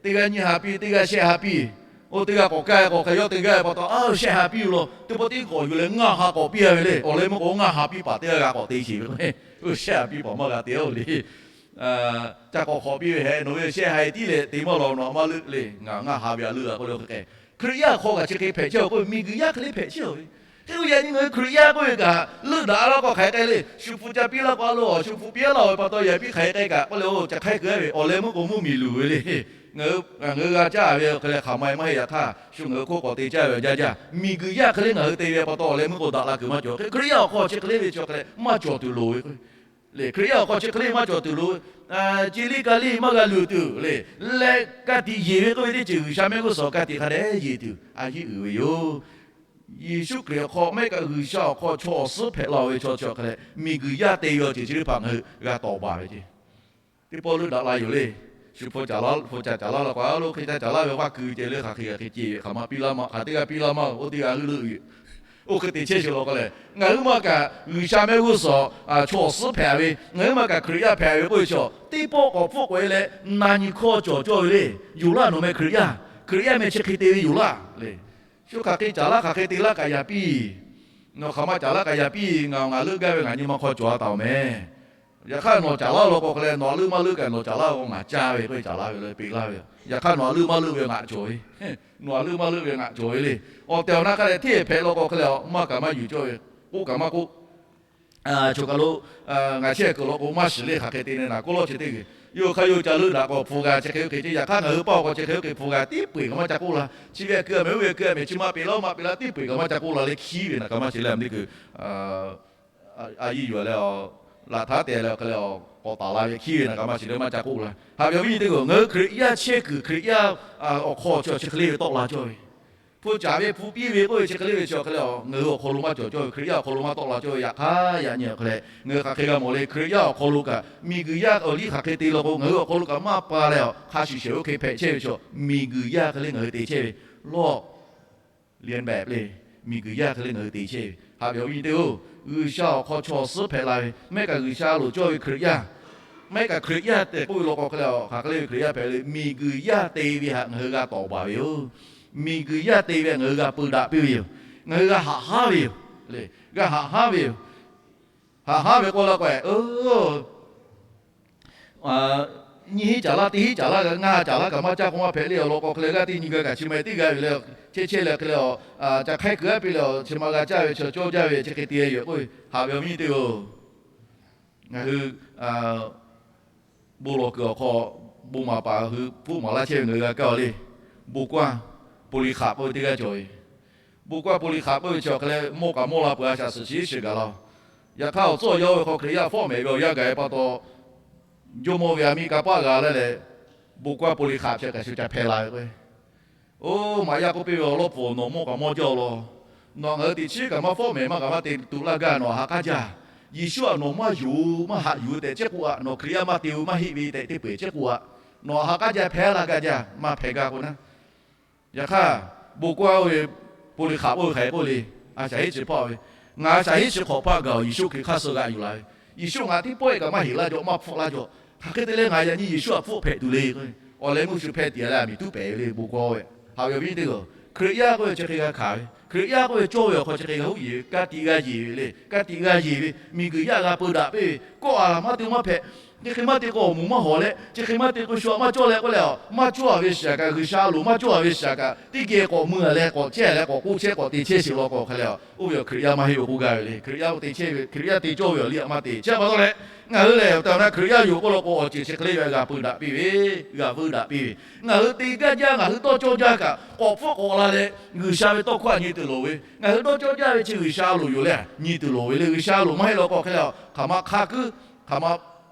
teˇ g'aˇ nyiˇ ha piˇ, teˇ g'aˇ shehˆ ha piˇ, oˇ teˇ g'aˇ k'awꞈ kaˇ k'awꞈ hk'a yawˇ teˇ g'aˇ pa taw, a, shehˆ ha piˇ-oˬ law, teˇ pawˆ tiˉ k'awꞈ yuˬ leh ngaˇ ha k'awꞈ piˇ a ve le. Awˬ leh meuˇ k'o ngaˇ ha piˇ paˍ teˇ g'aˇ g'a k'awꞈ te sheˍ ve k'o, oˇ shehˆ ha piˇ paˍ maˇ g'a te-oˬ le. Ca k'awꞈ hk'awꞈ piˇ ve hehꞈ, nawˬ ve shehˆ ha tiˉ leh te maˇ law, nawˬ maˇ leuˆ le, ngaˬ ngaˇ ha ve a leuˆ a k'oˆ le hk'e hk'e. Hkriꞈ yaˇ awˬ hk'aw kaꞈ chi hk'e hpehꞈ chehˇ-oˬ k'oˆ ve, miˬguiˬ yaˇ hk'e le hpehꞈ chehˇ-oˬ ve. Hk'e k'o yaꞈ nyi ngaˬ hui Hkriꞈ yaˇ k'oˆ ve kaꞈ leuˆ daꞈ laˇ k'o hk'aˬ hk'e k'ai le. Shu hpu ca piˇ laˇ k'o a lo, shu hpu piˇ laˇ-oˬ ve pa taw yaꞈ piˇ hk'aˬ hk'e k'ai kaꞈ k'oˆ leh, oˇ ca hk'aiˉ keu-a ve awˬ leh meuˇ k'o mvuhˇmiˬ luˬ ve le. Ngaˬ hui, ngaˬ hui g'a caˇ ve awˬ hk'e leh hk'aˬ ma e maˇ heˆ. Yaꞈ hk'aˇ shu ngaˬ hui hk'oˆ k'awꞈ te caˇ ve awˬ jaˇ jaˇ. Miˬguiˬ yaˇ hk'e le ngaˬ hui te ve pa taw awˬ leh meuˇ k'o daꞈ la kuiˬ maˇ cawˬ. Hk'e Hkriꞈ yaˇ awˬ hk'aw chi hk'e le ve chi awˬ hk'e leh maˇ cawˬ tuˬ loˍ ve le. Hkriꞈ yaˇ awˬ hk'aw chi hk'e le maˇ cawˬ tuˬ loˍ. Ceˇ liˇ ka liˇ maˇ g'a luˬ tuˬ le. Leh ka tiꞈ yeˬ ve k'oˆ ve teˇ ceuˬ G'uiˬsha mehˆ g'uˇ suhˍ ka tiꞈ hk'a dehꞈ yeˬ tuˬ a yiˉ uiˍ ve yoˬ. Yeˍsuˆ Hkriꞈ awˬ hk'aw mehˆ kaꞈ G'uiˬsha awˬ hk'aw chaw awˬ suhˉ hpehꞈ la-o ve chaw chi awˬ hk'e leh miˬguiˬ yaˇ te ve awˬ ceuˬ chi teˇ hpaˍ ngaˬ hui g'a tawˍ baˬ ve ceˇ. Teˇ pawˆ leuˆ daꞈ la yoˬ le. Shu hpu caˍ laˇ, hpu caˍ caˍ laˇ la k'o, a lo hk'e ca caˍ laˇ ve awˬ hk'aˇ kuiˬ ceh le, hk'aˬ hk'e hk'e ce ve hk'aˬ ma piˇ laˇ maˇ, hk'aˬ teˇ g'aˇ piˇ laˇ maˇ, oˇ teˇ g'aˇ g'euˆ leuˆ ve yoˬ. Oˇ hk'e te chehˇ sheˍ law k'o lehˬ, ngaˬ hui maˇ kaꞈ G'uiˬsha mehˆ g'uˇ suhˍ chaw awˬ suhˉ hpehꞈ ve, ngaˬ hui maˇ kaꞈ Hkriꞈ yaˇ hpehꞈ ve k'oˆ ve chaw teˇ pawˆ k'awꞈ hpfuhˆ k'awꞈ e leh na nyi hkawˇ cawˬ cawˇ ve le. Yoˬ laˇ nawˬ meh Hkriꞈ yaˇ, Hkriꞈ yaˇ meh chi hk'e te ve yoˬ laˇ le. Shu hk'aˬ hk'e caˍ laˇ hk'aˬ hk'e te laˇ kaꞈ yaꞈ piˇ. Nawˬ hk'aˬ ma caˍ laˇ kaꞈ yaꞈ piˇ. Ngaˬ ngaˬ leuˆ gaˇ ve ngaˬ nyi ma hk'aw cawˬ a taˍ-oˬ meh. Yaꞈ hk'aˇ nawˬ caˍ laˇ law k'o hk'e leh nawˬ a leuˆ maˇ leuˆ kaꞈ nawˬ caˍ laˇ ve k'o ngaˬ caˇ ve k'oˆ ve caˍ laˇ ve yoˬ, peꞈ laˇ ve yoˬ. Yaꞈ hk'aˇ nawˬ a leuˆ maˇ leuˆ ve ngaˬ cawˬ ve, nawˬ a leuˆ maˇ leuˆ ve ngaˬ cawˬ ve le. Awˬ tehˬ awˬ na hk'a dehꞈ hteˇ hpehꞈ law k'o hk'e leh maˇ kaꞈ maˇ yuˬ cawˇ ve, k'oˆ kaꞈ maˇ k'oˆ. Choˬ kaˬ lo ngaˬ chehˇ kuiˬ law k'o maˇ shiˍ le, hk'aˬ hk'e te ne naˍ k'oˆ lawˇ chi teˇ g'uiˬ. Yawˇ hk'aˇ yawˇ ca leuˆ daꞈ k'o hpu g'a chi hk'e oˇ hk'e ce, yaꞈ hk'aˇ ngaˬ hui paˇ awˬ k'aw chi hk'e oˇ hk'e hpu g'a tiˉ peu-eˬ kaꞈ maˇ ca k'oˆ la. Chi ve a keu a mehˍ, oˇ ve a keu a mehˍ, chi ma peꞈ laˇ maˇ peꞈ laˇ tiˉ peu-eˬ kaꞈ maˇ ca k'oˆ la le. Hkiˉ ve naˍ kaꞈ maˇ shiˍ le, a meh teˇ kuiˬ a yiˇ yuˬ leh, laꞈ htaˇ te leh hk'e leh k'awꞈ taˍ la ve hkiˉ ve naˍ kaꞈ maˇ shiˍ le, maˇ ca k'oˆ la. Haꞈ ve awˬ viˉ nyi teˇ g'aˇ, ngaˬ hui Hkriꞈ yaˇ chehˇ kuiˬ Hkriꞈ yaˇ awˬ hk'aw chi chi hk'e le ve tawˆ la cawˇ ve. Hpu caˍ ve hpu piˇ ve k'oˆ ve chi hk'e le ve chi awˬ hk'e leh ngaˬ hui awˬ hk'aw lo maˇ cawˬ cawˇ ve, Hkriꞈ yaˇ awˬ hk'aw lo maˇ tawˆ la cawˇ ve. Yaꞈ hk'aˇ yaꞈ nyi awˬ hk'e leh ngaˬ hui hk'aˬ hk'e g'a mawˬ le, Hkriꞈ yaˇ awˬ hk'aw lo kaꞈ miˬguiˬ yaˇ awˬ liˇ hk'aˬ hk'e te law k'o ngaˬ hui awˬ hk'aw lo kaꞈ maˇ pa leh, hk'a shuˍ shehˍ oˇ hk'e hpehꞈ chehˇ ve chaw, miˬguiˬ yaˇ hk'e le ngaˬ hui te chehˇ ve lawˇ. Lianˇ behꞈ le, miˬguiˬ yaˇ hk'e le ngaˬ hui te chehˇ ve. Haꞈ ve awˬ viˉ nyi teˇ g'aˇ-oˬ, G'uiˬsha awˬ hk'aw chaw awˬ suhˉ hpehꞈ la ve, mehˆ kaꞈ G'uiˬsha loˍ cawˇ ve Hkriꞈ yaˇ, mehˆ kaꞈ Hkriꞈ yaˇ tehꞈ k'oˆ ve law k'o hk'e leh hk'aˬ hk'e le ve Hkriꞈ yaˇ hpehꞈ le, miˬguiˬ yaˇ te ve htaꞈ ngaˬ hui g'a tawˍ baˬ ve yoˬ. Miˬguiˬ yaˇ te ve ngaˬ hui g'a peu daꞈ piˇ ve yoˬ. Ngaˬ hui g'a haꞈ haˉ ve yoˬ. G'a haꞈ haˉ ve yoˬ. Haꞈ haˉ ve k'oˆ la k'o, nyiˇ hinˉ caˍ laˇ, teˇ hinˉ caˍ laˇ, ngaˇ caˍ laˇ kaꞈ maˇ caˇ k'o maˇ hpehꞈ le. Awˬ lawn k'o hk'e leh g'aˇ teˇ nyi gaˇ kaꞈ chi ma teˇ g'aˇ ve le. Chehˇ chehˇ leh hk'e leh, ca hk'aiˉ kuiˬ aˉ piˇ leh, chi ma g'a caˇ ve chi cawˇ jaˇ ve chi hk'e te yoˬ k'oˆ ve haꞈ ve awˬ viˉ nyi teˇ-oˬ. Ngaˬ hui bon lawˬ kuiˬ awˬ hk'aw, bon maˍ paˍ hui hpfuhˆ maˍ laˇ chehˇ ve ngaˬ hui g'a kaˇ-oˬ le. Bon g'aˇ Poˍliˍhkaꞈ k'oˆ ve teˇ g'aˇ cawˬ ve. Bon g'aˇ Poˍliˍhkaꞈ k'oˆ ve chi awˬ hk'e leh mawˇ kaꞈ mawˇ la peuˬ a shaꞈ suhˍ shiˍ iˉ shiˍ gaˬ la. Yaꞈ hk'aˇ awˬ tcuhˉ awˬ yaˇ oˇ ve hk'aw Hkriꞈ yaˇ fawˉ mehˍ ve awˬ yanˇ gaˬ ve pa taw, jawˇmawˇ ve aˬ miˇ kanˇ paˆ g'a leh leh, bon g'aˇ Poˍliˍhkaꞈ chi kaꞈ shu ca hpehꞈ la ve k'o, oˇ maꞈ yaˇ k'oˆ piˇ ve, awˬ lawˉ pfuhˍ nawˬ mawˇ kaꞈ mawˇ jaˇ law. Nawˬ ngaˬ hui teꞈ chiˉ kaꞈ maˇ fawˉ mehˍ maˇ kaꞈ maˇ te tuꞈ laˇ gaˇ nawˬ ha k'aˉ jaˇ. Yeˍsuˆ htaꞈ nawˬ maˇ yonˍ maˇ haꞈ yuˬ tehꞈ chehˇ k'o aꞈ, nawˬ Hkriꞈ yaˇ maˇ te-o maˇ heˆ ve tehꞈ teˇ peu-eˬ chehˇ k'o aꞈ, nawˬ ha k'aˉ jaˇ hpehˇ laˇ gaˇ jaˇ maˇ hpehꞈ gaˇ k'o naˉ. Yaꞈ hk'aˇ, bon g'aˇ oˇ ve Poˍliˍhkaꞈ oˇ ve hk'aˬ hk'e k'oˆ le, a shaꞈ heˆ chi hpawˇ ve, ngaˬ a shaꞈ heˆ chi hk'awꞈ hpaˆ gaˬ-oˬ, Yeˍsuˆ Hkriꞈ hk'aˇ suh g'aꞈ yuˬ la ve, Yeˍsuˆ ngaˬ teˇ pawehˇ kaꞈ maˇ heˍ laˇ jaw, maˇ hpfuhˆ laˇ jaw, hk'aˬ hk'e te leh ngaˬ yaꞈ nyi Yeˍsuˆ htaꞈ hpfuhˆ hpehꞈ tuˬ le k'o, awˬ leh meuˇ shu hpeh tiꞈ leh a miˍ tuˉ pehˍ ve le bon g'aˇ oˇ ve. Haꞈ ve awˬ viˉ teˇ g'aˇ, Hkriꞈ yaˇ k'oˆ ve chi hk'e g'a hkanˍ ve, Hkriꞈ yaˇ k'oˆ ve cawˇ ve awˬ hk'aw chi hk'e g'a huˉ yeˬ ve, ka tiꞈ g'a yeˬ ve le, ka tiꞈ g'a yeˬ ve, miˬguiˬ yaˇ g'a peu daꞈ piˇ ve, kawˆ a laˬ maˇ te maˇ hpehꞈ. Chi hk'e maˇ te k'o awˬ moˍ maˇ hawˍ leh, chi hk'e maˇ te k'o shu aꞈ maˇ cawˇ leh k'oˆ leh, maˇ cawˇ a ve shiˍ kaꞈ, G'uiˬsha loˍ maˇ cawˇ a ve shiˍ kaꞈ, teˇ geh k'awꞈ mui a leh k'awꞈ chehˇ a leh k'awꞈ k'oˆ chehˇ k'awꞈ te chehˇ sheˍ law k'o hk'e leh, oˇ ve awˬ Hkriꞈ yaˇ maˇ heˆ ve k'oˆ gaˇ ve le. Hkriꞈ yaˇ te chehˇ ve, Hkriꞈ yaˇ te cawˇ ve awˬ liˇ aꞈ maˇ te. Chi pa taw leh, ngaˬ hui lehˬ awˬ tehˬ awˬ na Hkriꞈ yaˇ yoˬ k'oˆ law k'o, awˬ ceuˬ chi hk'e le ve g'a peu daꞈ piˇ ve, g'a veuˇ daꞈ piˇ ve, ngaˬ hui te gaˇ jaˇ ngaˬ hui dawˇ cawˇ jaˇ kaꞈ k'awꞈ hpfuhˆ k'awꞈ la leh, G'uiˬsha ve tawˇ hkawˇ htaꞈ nyi tuˬ loˍ ve, ngaˬ hui dawˇ cawˇ jaˇ ve chi G'uiˬsha loˍ yoˬ leh nyi tuˬ loˍ ve le. G'uiˬsha loˍ maˇ heˆ law k'o hk'e leh, hk'aˬ ma hk'a kuiˉ, hk'aˬ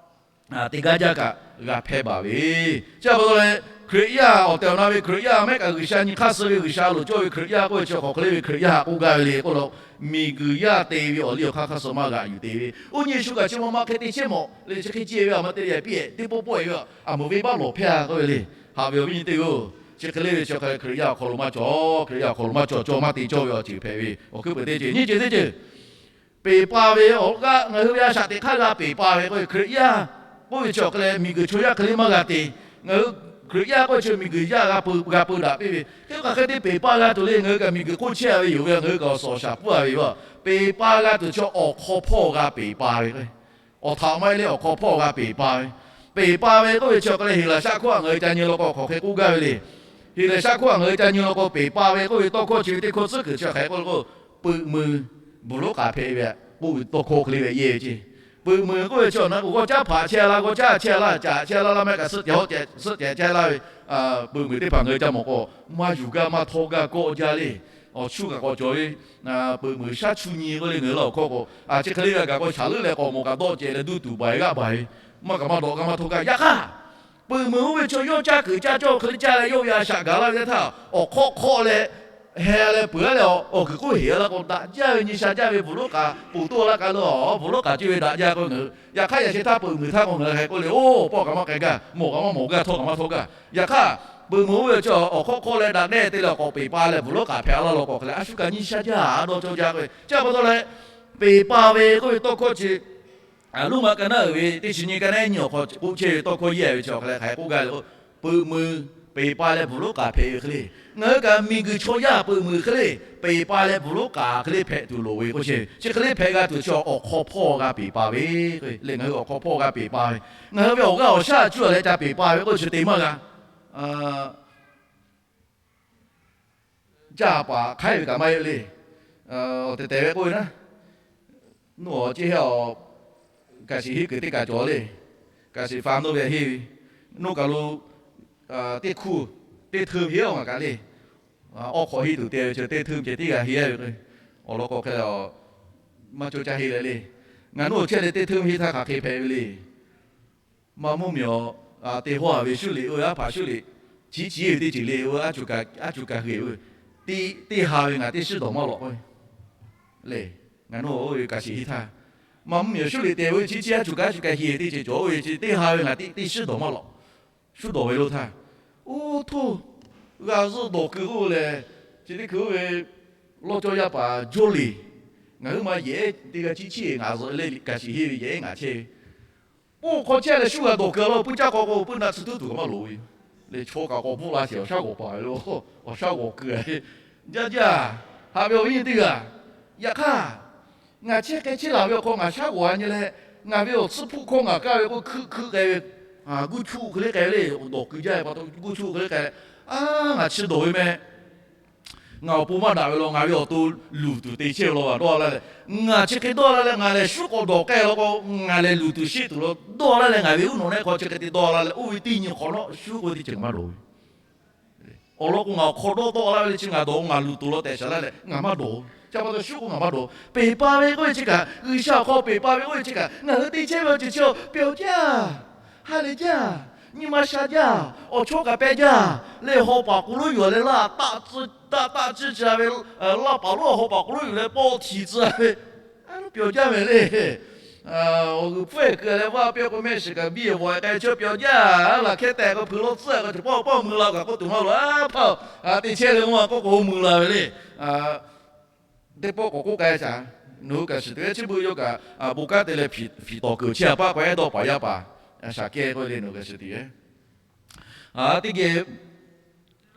ma te gaˇ jaˇ kaꞈ g'a hpehˇ baˬ ve. Chi pa taw leh, Hkriꞈ yaˇ awˬ tehˬ awˬ na ve Hkriꞈ yaˇ mehˉ kaꞈ G'uiˬsha nyi hk'aˇ suh ve G'uiˬsha loˍ cawˇ ve Hkriꞈ yaˇ k'oˆ ve chi hk'aˬ hk'e le ve Hkriꞈ yaˇ k'oˆ gaˇ ve le k'oˆ law, miˬguiˬ yaˇ te ve awˬ liˇ awˬ hk'aˇ hk'aˇ suh maˇ g'aꞈ yuˬ te ve. Oˇ nyi shu kaꞈ chi ma ma hk'e te chehˇ mawˬ le, chi hk'e ceh ve a ma te le piˇ-ehˍ teˇ pawˆ pawˆ-e ve a, a meuˍ venˇbaˆ lawˬ hpehˇ a k'oˆ ve le. Haꞈ ve awˬ viˉ nyi teˇ g'aˇ-oˬ, chi hk'e le ve chi hk'e Hkriꞈ yaˇ awˬ hk'aw lo maˇ cawˬ, Hkriꞈ yaˇ awˬ hk'aw lo maˇ cawˬ, cawˇ maˇ te cawˇ ve awˬ ceuˬ hpehꞈ ve awˬ hkuiˉ peuˬ teˇ ceuˬ nyiˇ ceuˬ teˇ ceuˬ peˬ pa ve awˬ g'aˇ ngaˬ hui ve a shaꞈ teꞈ hk'aˇ g'a peˬ pa ve k'oˆ ve Hkriꞈ yaˇ k'oˆ ve chi awˬ hk'e leh miˬguiˬ chaw yaˇ hk'e le maˇ g'a te. Ngaˬ hui Hkriꞈ yaˇ k'oˆ ve chi miˬguiˬ yaˇ g'a peu daꞈ piˇ ve hk'e, hk'aˬ hk'e te peˬ pa g'a tuˬ le. Ngaˬ hui kaꞈ miˬguiˬ hk'oˆ chehˇ a ve yoˬ ve, ngaˬ hui kaꞈ awˬ suhˍ awˬ shaˍ puiˉ a ve yoˬ. Peˬ pa g'a tuˬ chi awˬ hk'aw hpawˇ g'a peˬ pa ve k'o, awˬ htaꞈ maˇ heˆ le, awˬ hk'aw hpawˇ g'a peˬ pa ve. Peˬ pa ve k'oˆ ve chi awˬ hk'e leh Heˍlaˍsaˆ hkawˇ htaꞈ ngaˬ hui ca nyi law k'o hk'aˬ hk'e k'oˆ gaˇ ve le. Heˍlaˍsaˆ hkawˇ htaꞈ ngaˬ hui ca nyi law k'o peˬ pa ve k'oˆ ve tawˇ hkawˇ chi ve teˇ hkawˇ tcuhˉ kuiˬ chi hk'aˬ hk'e k'oˆ le k'o, peuꞈ meuˬ bvuhˬ lonˉ k'aˍ hpehꞈ ve k'oˆ ve tawˇ hkawˇ hk'e le ve yehˇ ve ceˇ. Peuꞈ meuˬ k'oˆ ve chi awˬ na k'o g'awˇ caˉ hpaꞈ chehˇ laˇ, g'awˇ caˉ chehˇ laˇ, caꞈ chehˇ laˇ laˇ mehˆ kaꞈ suhˆ tiꞈ hawˆ suhˆ tiꞈ chehˇ laˇ ve peuꞈ meuˬ teˇ hpaˍ ngaˬ hui ca mawˬ k'o, maˇ yuˬ gaˇ maˇ htawˇ gaˇ kawˆ jaˇ le. Awˬ shu kaꞈ k'awꞈ cawˬ ve peuꞈ meuˬ shaˉ chu nyi k'oˆ le ngaˬ hui laˇ awˬ hkawˇ k'o, chi hk'e le ve a kaꞈ k'o shaˍ leuˉ leh k'awꞈ mawˬ kaꞈ dawˆ cehˬ leh duˇ tuˬ baˬ e g'aˇ baˬ ve, maˇ kaꞈ maˇ dawꞈ gaˇ maˇ htawˇ gaˇ. Yaꞈ hk'aˇ, peuꞈ meuˬ oˇ ve chaw yawˇ caˇ kuiˬ caˇ cawˇ hk'e le caˇ leh yawˇ ve a shaꞈ gaˬ laˇ ve teˇ htaˇ, awˬ hk'awˆ hk'awˆ leh heh leh peuˬ a leh awˬ kuiˬ k'oˆ heˍ a la k'o, daꞈ jaˇ ve nyi sha jaˇ ve bvuhˬ lonˉ k'aˍ ponˬ toˇ laˇ k'aꞈ le, awˬ bvuhˬ lonˉ k'aˍ ceuˇ ve daꞈ jaˇ k'o ngaˬ hui. Yaꞈ hk'aˇ yaꞈ sheh htaˇ peuꞈ meuˬ htaˇ k'o ngaˬ hui hk'e k'oˆ le, oˇ pawˆ kaꞈ maˇ k'ai gaˇ, mawˬ kaꞈ maˇ mawˬ gaˇ, htawˇ kaꞈ maˇ htawˇ gaˇ. Yaꞈ hk'aˇ, peuꞈ meuˬ oˇ ve chi awˬ hk'awˆ hk'awˆ leh daꞈ dehˆ te leh awˬ k'awꞈ peˬ pa leh bvuhˬ lonˉ k'aˍ hpehꞈ a laˇ law k'o hk'e leh a shu kaꞈ nyi sha jaˇ a dawˇ cawˇ jaˇ k'o, chi pa taw leh, peˬ pa ve k'oˆ ve tawˇ hkawˇ chi Luˇmaꞈ ka naˉ uiˍ ve teˇ chi nyi ka naˉ nyi awˬ hk'aw k'oˆ chehˇ ve tawˇ hkawˇ yehˇ ve chi awˬ hk'e leh hk'aˬ hk'e k'oˆ gaˇ le k'o, peuꞈ meuˬ peˬ pa leh bvuhˬ lonˉ k'aˍ hpehꞈ ve hk'e le. Ngaˬ hui kaꞈ miˬguiˬ chaw yaˇ peuꞈ meuˬ hk'e le, peˬ pa leh bvuhˬ lonˉ k'aˍ hk'e le hpehꞈ tuˬ loˍ ve k'oˆ chehˇ ve. Chi hk'e le hpehꞈ g'a tuˬ chi awˬ hk'aw hpawˇ g'a peˬ pa ve le. Ngaˬ hui awˬ hk'aw hpawˇ g'a peˬ pa ve, ngaˬ hui ve awˬ g'aˇ awˬ shaˉ cuˇ leh ca peˬ pa ve k'oˆ chi te maˇ g'a. Caˇ paˍ hk'aiˉ ve kaꞈ maˇ heˆ le. Awˬ tehˬ tehˬ ve k'oˆ ve naˉ, nuˇ awˬ ceˇ heˆ a, kaꞈ shiˍ heˆ kuiˬ teˇ kaꞈ cawˬ le. Kaꞈ shiˍ fa nuˇ ve heˆ ve, nuˇ kaꞈ lo teˇ hkuˇ teˇ hteˇ heˆ a ngaˬ kaꞈ le. Awˬ hk'awꞈ heˆ tuˬ te ve chi teˇ hteˇ ceh teˇ g'aˇ heˆ ve k'o, awˬ lawn k'o hk'e le, maˇ cawˇ caˇ heˆ leh le. Ngaˬ nuˇ awˬ chehˇ leh teˇ hteˇ heˆ htaˇ hk'aˬ hk'e hpehꞈ ve le. Maˇ mvuhˇmiˬ awˬ te hawˇ a ve shuˉ liꞈ oˇ ve aˉ hpaꞈ shuˉ liꞈ, chi chi ve teˇ ceuˬ le oˇ ve aˉ cuˬ kaꞈ g'eˬ oˇ ve, teˇ ha ve ngaˬ teˇ shiˉ dawˬ maˇ lawꞈ k'oˆ ve le. Ngaˬ nuˇ oˇ ve kaꞈ shiˍ heˆ htaˇ, maˇ mvuhˇmiˬ awˬ shuˉ liꞈ te ve chi chi aˉ cuˬ kaꞈ aˉ cuˬ kaꞈ heˆ ve teˇ ceuˬ cawˬ oˇ ve chi teˇ ha ve ngaˬ teˇ shiˉ dawˬ maˇ lawꞈ. Shuˉ dawˬ ve lo htaˇ, oˇ htoˇ, g'a zuhˆ dawˬ keu k'oˆ lehˬ, chi teˇ hkui oˇ ve lawˇ cawˇ yaˇ paˍ Jawˇleˍ, ngaˬ huiˉ ma yehˬ teˇ g'aˇ ciˉ ciˉ ngaˬ zuhꞈ le kaꞈ shiˍ heˆ ve yehˬ ngaˬ chehˇ ve, oˇ hk'aw chehˇ leh shuˉ g'a dawˬ keu a laˇ puiˉ caˇ k'aw k'o puiˉ naˆ tsuhˇ tuˉ tuˬ kaꞈ maˇ loˍ ve yoˬ. Leh chaw kaꞈ k'awꞈ bvuhˆ la sheˍ, awˬ shaˉ g'awˬ paˍ ve lo, awˬ shaˉ g'awˬ keu. Jaˇ jaˇ, haꞈ ve awˬ viˉ nyi teˇ g'aˇ, yaꞈ hk'aˇ ngaˬ chehˇ hk'e chehˇ laˬ ve awˬ hk'aw ngaˬ shaˉ g'awˬ a nyi leh, ngaˬ ve awˬ tsuhˇ hpuˇ hkawˇ ngaˬ kaˇ ve k'oˆ hkuˆ hkuˆ k'ai ve, guˇ chuˆ hk'e le k'ai ve le, dawˬ keu jaˇ ve pa taw guˇ chuˆ hk'e le k'ai. A, ngaˬ chi dawˬ ve meh. Ngaˬ awˬ pon maˇ daꞈ ve law, ngaˬ ve awˬ to luˬ tuˬ te chehˇ ve law g'a dawˇ laˇ leh, ngaˬ chi hk'e dawˇ laˇ leh ngaˬ lehˬ shuˉ k'awꞈ dawˬ k'ai law k'o, ngaˬ lehˬ luˬ tuˬ sheˆ tuˬ law dawˇ laˇ leh ngaˬ ve uˉ nawˬ nehˆ hk'aw chi hk'e te dawˇ laˇ leh oˇ ve teˇ nyi hk'awꞈ nawˉ shuˉ k'oˆ ve teˇ ceuˬ ngaˬ maˇ dawˬ ve. Awˬ lawn k'o, ngaˬ awˬ hk'aw dawˇ tawˆ laˇ ve le chi ngaˬ dawˬ, ngaˬ luˬ tuˬ law tehꞈ shaˍ laˇ leh ngaˬ maˇ dawˬ. Chi pa taw shuˉ k'o ngaˬ maˇ dawˬ. Peˬ pa ve k'oˆ ve chi kaꞈ, G'uiˬsha awˬ hk'aw peˬ pa ve k'oˆ ve chi kaꞈ, ngaˬ hui te chehˇ ve awˬ ceuˬ chi pyawˬ jaˇ, ha lehˬ jaˇ, nyi ma sha jaˇ, awˬ chawˇ kaꞈ peh jaˇ, leh haw paˍ k'o lonˉ yuˬ leh laˇ taˆ tcuhˇ taˆ taˆ tcuhˇ ci ve, laˇ paˍ lonˉ haw paˍ k'o lonˉ yuˬ leh pawˆ htiˍ tcuhˇ ve, a, pyawˬ jaˇ mehˍ le. Awˬ g'uiˬ hpfuhˇ ehˍ keu leh vaˇ pehˇ k'o mehˆ shiˍ kaꞈ biˇ awˬ vawˬ k'ai chehˇ pyawˬ jaˇ. Laˬ hkehˇ tehꞈ k'o hpui lawˇ tcuhˇ k'o chi pawˆ pawˆ mui la kaꞈ k'oˆ tuˬ maˇ loˬ. A hpaˇ, te chehˇ le maˇ k'oˆ k'o mui la ve le. Teˇ pawˆ k'awꞈ k'oˆ k'ai shaˍ. Nawˬ hui kaꞈ shiˍ tuˬ ve chi beuꞈ yawˇ kaꞈ bon kanˉ te leh hpiˍ tawˍ kuiˬ chi a paˇ k'awꞈ ehˉ dawˇ paˍ yaˇ paˍ shaˍ kehˇ k'oˆ le nawˬ hui kaꞈ shiˍ tuˬ ve. A, teˇ geh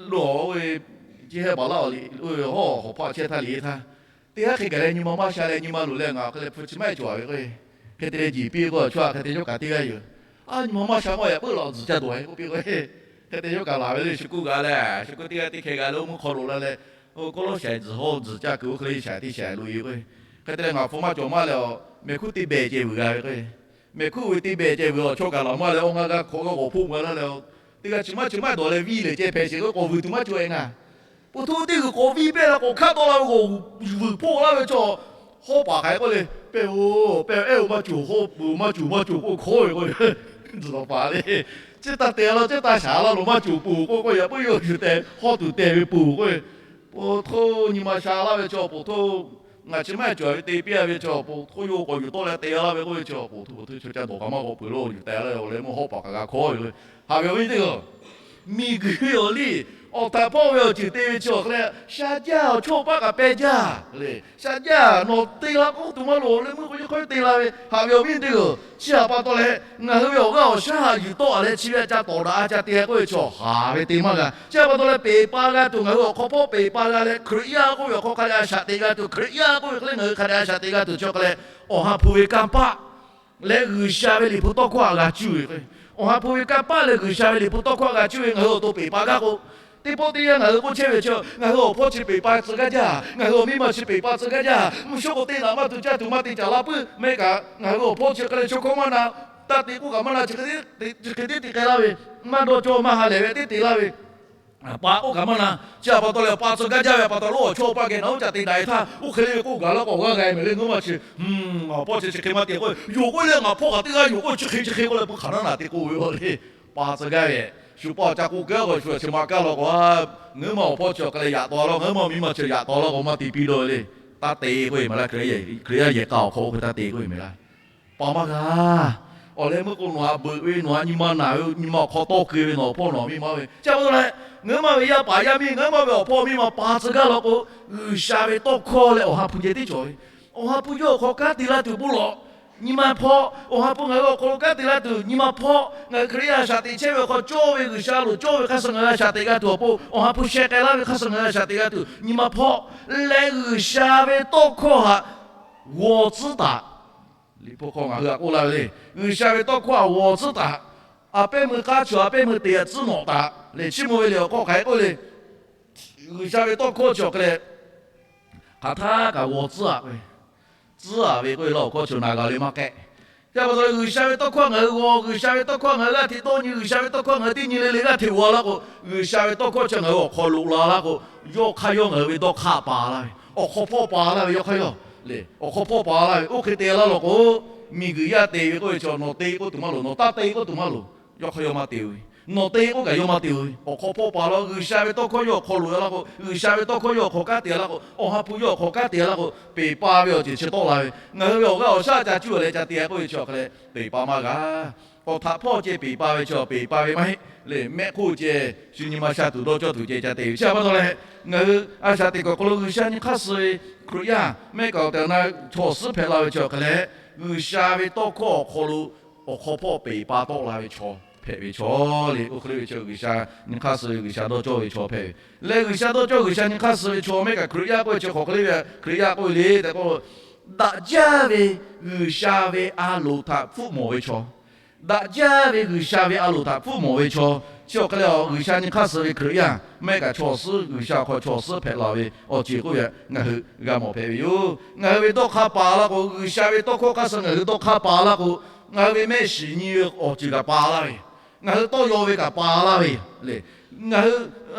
lo oˇ ve, chi heh baˬ laˇ awˬ liꞈ oˇ ve hawˉ hawˬ hpaˆ chehˇ htaˇ liꞈ htaˇ, teˇ g'aˇ hk'e gaˬ leh nyi ma maˇ sha leh nyi ma luˬ leh ngaˬ hk'e leh hpu chi maˇ heˆ cawˬ ve k'o, hk'e te leh jeˬ piˇ k'o chaw hk'e te yawˇ kaꞈ teˇ g'aˇ yoˬ. A, nyi ma maˇ sha k'o yaꞈ puiˉ la tzuhˬ ca dawˬ k'oˆ piˇ k'o, hk'e te yawˇ kaꞈ laˬ ve le. Shu kuˇ g'a leh shu kuˇ teˇ g'aˇ teˇ hkeh g'a leh oˇ meuˇ hk'aw loꞈ la leh, oˇ kawˇ lawˉ shaiˍ tzuhˬ hawˇ tzuhˬ ca kuiˬ oˇ hk'e le shaiˍ teˇ shaiˍ loꞈ e k'o, hk'e te leh ngaˬ hpu maˇ cawˬ maˇ leh awˬ mehˬ hkuˇ teˇ behˬ ceh vuiˬ g'a ve k'o, mehˬ hkuˇ ve teˇ behˬ ceh vuiˬ awˬ chawˇ kaꞈ laˬ maˇ leh awˬ ngaˇ g'a hk'awꞈ g'a k'awꞈ hpoˆ ga laˇ leh, teˇ g'aˇ chi maˇ chi maˇ dawˬ leh viˇ lehˬ ceh hpehꞈ sheˍ k'o k'awꞈ vuiˬ tuˬ maˇ cawˬ e ngaˬ. Po htoˇ teˇ g'uiˬ k'awꞈ viˇ pehˇ la k'awꞈ hkaˆ tawˆ la ve k'o, vuiˬ hpoˆ laˇ ve chaw, hawˉ paˍ hk'aˬ hk'e k'oˆ le, pehˇ-oˬ pehˇ-oˬ, ehˉ-oˬ maˇ cawˬ, hawˉ peuˬ maˇ cawˬ maˇ cawˬ k'oˆ hkawˉ ve k'o, tzuhˬ lawˬ paˍ le. Chi taˇ te la, chi taˇ shaˍ la loˬ, maˇ cawˬ peuˬ k'oˆ k'o, yaꞈ puiˉ yawˇ yuˬ tehꞈ hawˉ tuˬ teh ve peuˬ k'o, po htoˇ nyi ma sha laˇ ve chaw po htoˇ, ngaˬ chi maˇ cawˬ ve te piˇ a ve chaw po htoˇ yawˇ k'awꞈ yuˬ tawˆ leh te laˇ ve k'oˆ ve chaw po htoˇ po htoˇ chaw ca dawˬ kaꞈ maˇ k'awꞈ peuˬ lo yuˬ teh laˇ ve awˬ leh meuˇ hawˉ paˍ kaꞈ g'a hkawˉ ve k'o, haꞈ ve awˬ viˉ teˇ g'aˇ, miˬguiˬ ve awˬ liˇ awˬ htaꞈ hpawˇ ve awˬ ceuˬ te ve chi awˬ hk'e leh sha jaˇ, awˬ chawˇ paˆ kaꞈ peh jaˇ le. Sha jaˇ, nawˬ te la k'oˆ tuˬ maˇ loˬ leh meuˇ k'o yawˇ hk'aˇ te la ve. Haꞈ ve awˬ viˉ teˇ g'aˇ, chi htaꞈ pa taw leh ngaˬ hui ve awˬ g'aˇ awˬ shaˉ haꞈ yuˬ tawˆ a leh chi ve a ca tawˍ daꞈ a ca te k'oˆ ve chaw haˍ ve te maˇ g'a. Chi htaꞈ pa taw leh peˬ pa g'a tuˬ, ngaˬ hui awˬ hk'aw hpawˇ peˬ pa g'a leh Hkriꞈ yaˇ k'oˆ ve awˬ hk'aw hk'a dehꞈ a shaꞈ teꞈ g'a tuˬ, Hkriꞈ yaˇ k'oˆ ve hk'e leh ngaˬ hui hk'a dehꞈ a shaꞈ teꞈ g'a tuˬ chi awˬ hk'e leh, awˬ ha hpu ve kanˇ paˆ leh G'uiˬsha ve Liꞈ hpu tawˇ hkawˇ htaꞈ g'a cuˇ ve k'o, awˬ ha hpu ve kanˇ paˆ leh G'uiˬsha ve Liꞈ hpu tawˇ hkawˇ htaꞈ g'a cuˇ ve ngaˬ hui awˬ to peˬ pa gaˇ k'o, teˇ pawˆ teˇ yanˇ ngaˬ hui k'oˆ chehˇ ve chi, ngaˬ hui awˬ hpawˇ chi peˬ pa tcuh gaˇ jaˇ, ngaˬ hui awˬ miˇ ma chi peˬ pa tcuh gaˇ jaˇ, mvuhˇ shawˉ k'o teˇ naꞈ maˇ tuˬ caˇ tuˬ maˇ te caˍ la puiˉ meh kaꞈ, ngaˬ hui awˬ hpawˇ chi hk'e leh chaw hkawˇ maˇ na, taˇ te k'oˆ kaꞈ maˇ na, chi hk'e te tiꞈ k'ai laˇ ve, maˇ dawˇ cawˇ maˇ ha lehˬ ve teˇ te laˇ ve pa k'oˆ kaꞈ maˇ na. Chi htaꞈ pa taw leh pa tcuh gaˇ jaˇ ve pa taw lo awˬ chawˇ paˆ geh na uˉ ca te daꞈ e htaˇ, oˇ hk'e le ve k'oˆ gaˬ laˇ k'o g'aˇ g'a e mehˍ le. Ngaˬ ma chi, awˬ hpawˇ chi chi hk'e maˇ te k'o, yonˍ k'oˆ leh ngaˬ hpawˇ kaꞈ teˇ g'aˇ yonˍ k'oˆ chi hk'e chi hk'e k'oˆ leh pu hk'aˬ naˉ naˬ te k'oˆ ve le. Pa tcuh gaˇ ve, shu paˆ ca k'oˆ keu k'o shu chi ma kaˇ law k'o, ngaˬ hui ma awˬ hpawˇ chi awˬ hk'e leh yaꞈ taw laˇ k'o, ngaˬ hui ma miˇ ma chi yaꞈ taw laˇ k'o maˇ te piˇ dawˇ ve le. Taˇ te k'oˆ e mehˍ laˇ. Hkriꞈ yaˇ yehˬ k'a awˬ hk'aw oˇ hk'e taˇ te k'oˆ e mehˍ laˇ. Pa maˇ g'a. Awˬ leh meuˇ k'o nawˬ htaꞈ beuꞈ ve, nawˬ htaꞈ nyi ma naˬ ve, nyi ma awˬ hk'aw tawˇ keu ve nawˬ awˬ hpawˇ nawˬ miˇ ma ve chi pa taw leh, ngaˬ hui ma ve yaˇ paˍ yaˇ miˇ, ngaˬ hui ma ve awˬ hpawˇ miˇ ma pa tcuh gaˇ law k'o, G'uiˬsha ve tawˇ hkawˇ leh Awˬ ha hpu ceh tiˉ cawˬ ve. Awˬ ha hpu yawˇ awˬ hk'aw kanˉ te laˇ tuˬ bon lawˬ. Nyi ma hpawˇ, Awˬ ha hpu ngaˬ hui awˬ hk'aw lo kanˉ te laˇ tuˬ nyi ma hpawˇ. Ngaˬ hui Hkriꞈ yaˇ a shaꞈ teꞈ chehˇ ve awˬ hk'aw cawˇ ve G'uiˬsha loˍ cawˇ ve hk'a suh ngaˬ hui a shaꞈ teꞈ g'a tuˬ awˬ pon, Awˬ ha hpu sheh k'ai laˇ ve hk'a suh ngaˬ hui a shaꞈ teꞈ g'a tuˬ nyi ma hpawˇ leh G'uiˬsha ve tawˇ hkawˇ htaꞈ g'aw tcuhˉ taˍ. Liꞈ hpu hk'aw ngaˬ hui htaꞈ k'oˆ laˇ ve le, G'uiˬsha ve tawˇ hkawˇ htaꞈ g'aw tcuhˉ taˍ. A pehˉ meuˇ k'aˉ chaw a pehˉ meuˇ te a tcuhˉ nawꞈ taˍ le. Chiˇ mvuh ve liꞈ awˬ hk'aw hk'aˬ hk'e k'oˆ le, G'uiˬsha ve tawˇ hkawˇ chi awˬ hk'e leh hk'aˬ htaˇ kaꞈ g'aw tcuhˉ a k'o, tcuhˉ a ve k'oˆ ve laˇ awˬ hkawˇ chi naˬ g'a le maˇ k'ehˆ. Chi pa taw leh G'uiˬsha ve tawˇ hkawˇ ngaˬ hui g'aw, G'uiˬsha ve tawˇ hkawˇ ngaˬ hui g'aˇ hteꞈ dawˇ nyi, G'uiˬsha ve tawˇ hkawˇ ngaˬ hui teˇ nyi le le g'aˇ hteꞈ g'aw laˇ k'o, G'uiˬsha ve tawˇ hkawˇ chi ngaˬ hui awˬ hk'aw loꞈ la laˇ k'o, yawˇ hk'aˇ yawˇ ngaˬ hui ve dawˇ hk'aˆ pa laˇ ve, awˬ hk'aw hpawˇ pa laˇ ve yawˇ hk'aˇ yawˇ le, awˬ hk'aw hpawˇ pa laˇ ve. Oˇ hk'e te laˇ law k'o, miˬguiˬ yaˇ te ve k'oˆ ve chi nawˬ te k'oˆ tuˬ maˇ loˍ, nawˬ taˇ te k'oˆ tuˬ maˇ loˍ, yawˇ hk'aˇ yawˇ maˇ te ve. Nawˬ te k'oˆ kaꞈ yawˇ maˇ te ve, awˬ hk'aw hpawˇ pa laˇ. G'uiˬsha ve tawˇ hkawˇ yawˇ awˬ hk'aw loꞈ e laˇ k'o, G'uiˬsha ve tawˇ hkawˇ yawˇ awˬ hk'aw kanˉ te laˇ k'o, Awˬ ha hpu yawˇ awˬ hk'aw kanˉ te laˇ k'o, peˬ pa ve awˬ ceuˬ chi tawˆ la ve. Ngaˬ hui ve awˬ g'aˇ awˬ shaˉ ca cuˇ leh ca te k'oˆ ve chi awˬ hk'e leh peˬ pa maˇ g'a. Awˬ htaꞈ hpawˇ ceh peˬ pa ve chi peˬ pa ve maˇ heˆ le. Mehˆ hk'oˆ ceh shu nyi ma sha tuˬ dawˇ cawˇ tuˬ ceh ca te ve chi pa taw leh, ngaˬ hui a shaꞈ teꞈ kuiˬ awˬ hk'aw lo G'uiˬsha nyi hk'aˇ suh ve Hkriꞈ yaˇ mehˆ kaꞈ awˬ tehˬ awˬ na chaw awˬ suhˉ hpehꞈ la ve chi awˬ hk'e leh, G'uiˬsha ve tawˇ hkawˇ awˬ hk'aw lo awˬ hk'aw hpawˇ peˬ pa tawˆ la ve chaw hpehꞈ ve chaw le. Oˇ hk'e le ve chaw, G'uiˬsha nyi hk'aˇ suh ve, G'uiˬsha dawˇ cawˇ ve chaw hpehꞈ ve leh, G'uiˬsha dawˇ cawˇ, G'uiˬsha nyi hk'aˇ suh ve chaw mehˆ kaꞈ Hkriꞈ yaˇ k'oˆ ve chi hk'aˬ hk'e le ve, Hkriꞈ yaˇ k'oˆ ve le tehꞈ k'o, daꞈ jaˇ ve G'uiˬsha ve a loˍ htaꞈ hpfuhˆ mawˬ ve chaw, daꞈ jaˇ ve G'uiˬsha ve a loˍ htaꞈ hpfuhˆ mawˬ ve chaw, chi awˬ hk'e leh G'uiˬsha nyi hk'aˇ suh ve Hkriꞈ yaˇ mehˆ kaꞈ chaw suhˉ, G'uiˬsha awˬ hk'aw chaw suhˉ hpehꞈ la ve awˬ ceuˬ k'oˆ ve ngaˬ hui g'a mawˬ hpehꞈ ve yoˬ. Ngaˬ hui ve dawˇ hk'aˇ pa laˇ k'o, G'uiˬsha ve tawˇ hkawˇ hk'aˇ suh ngaˬ hui dawˇ hk'aˇ pa laˇ k'o, ngaˬ hui ve mehˆ shiˍ nyi ve awˬ ceuˬ kaꞈ pa laˇ ve, ngaˬ hui tawˇ yaw ve kaꞈ pa laˇ ve le. Ngaˬ hui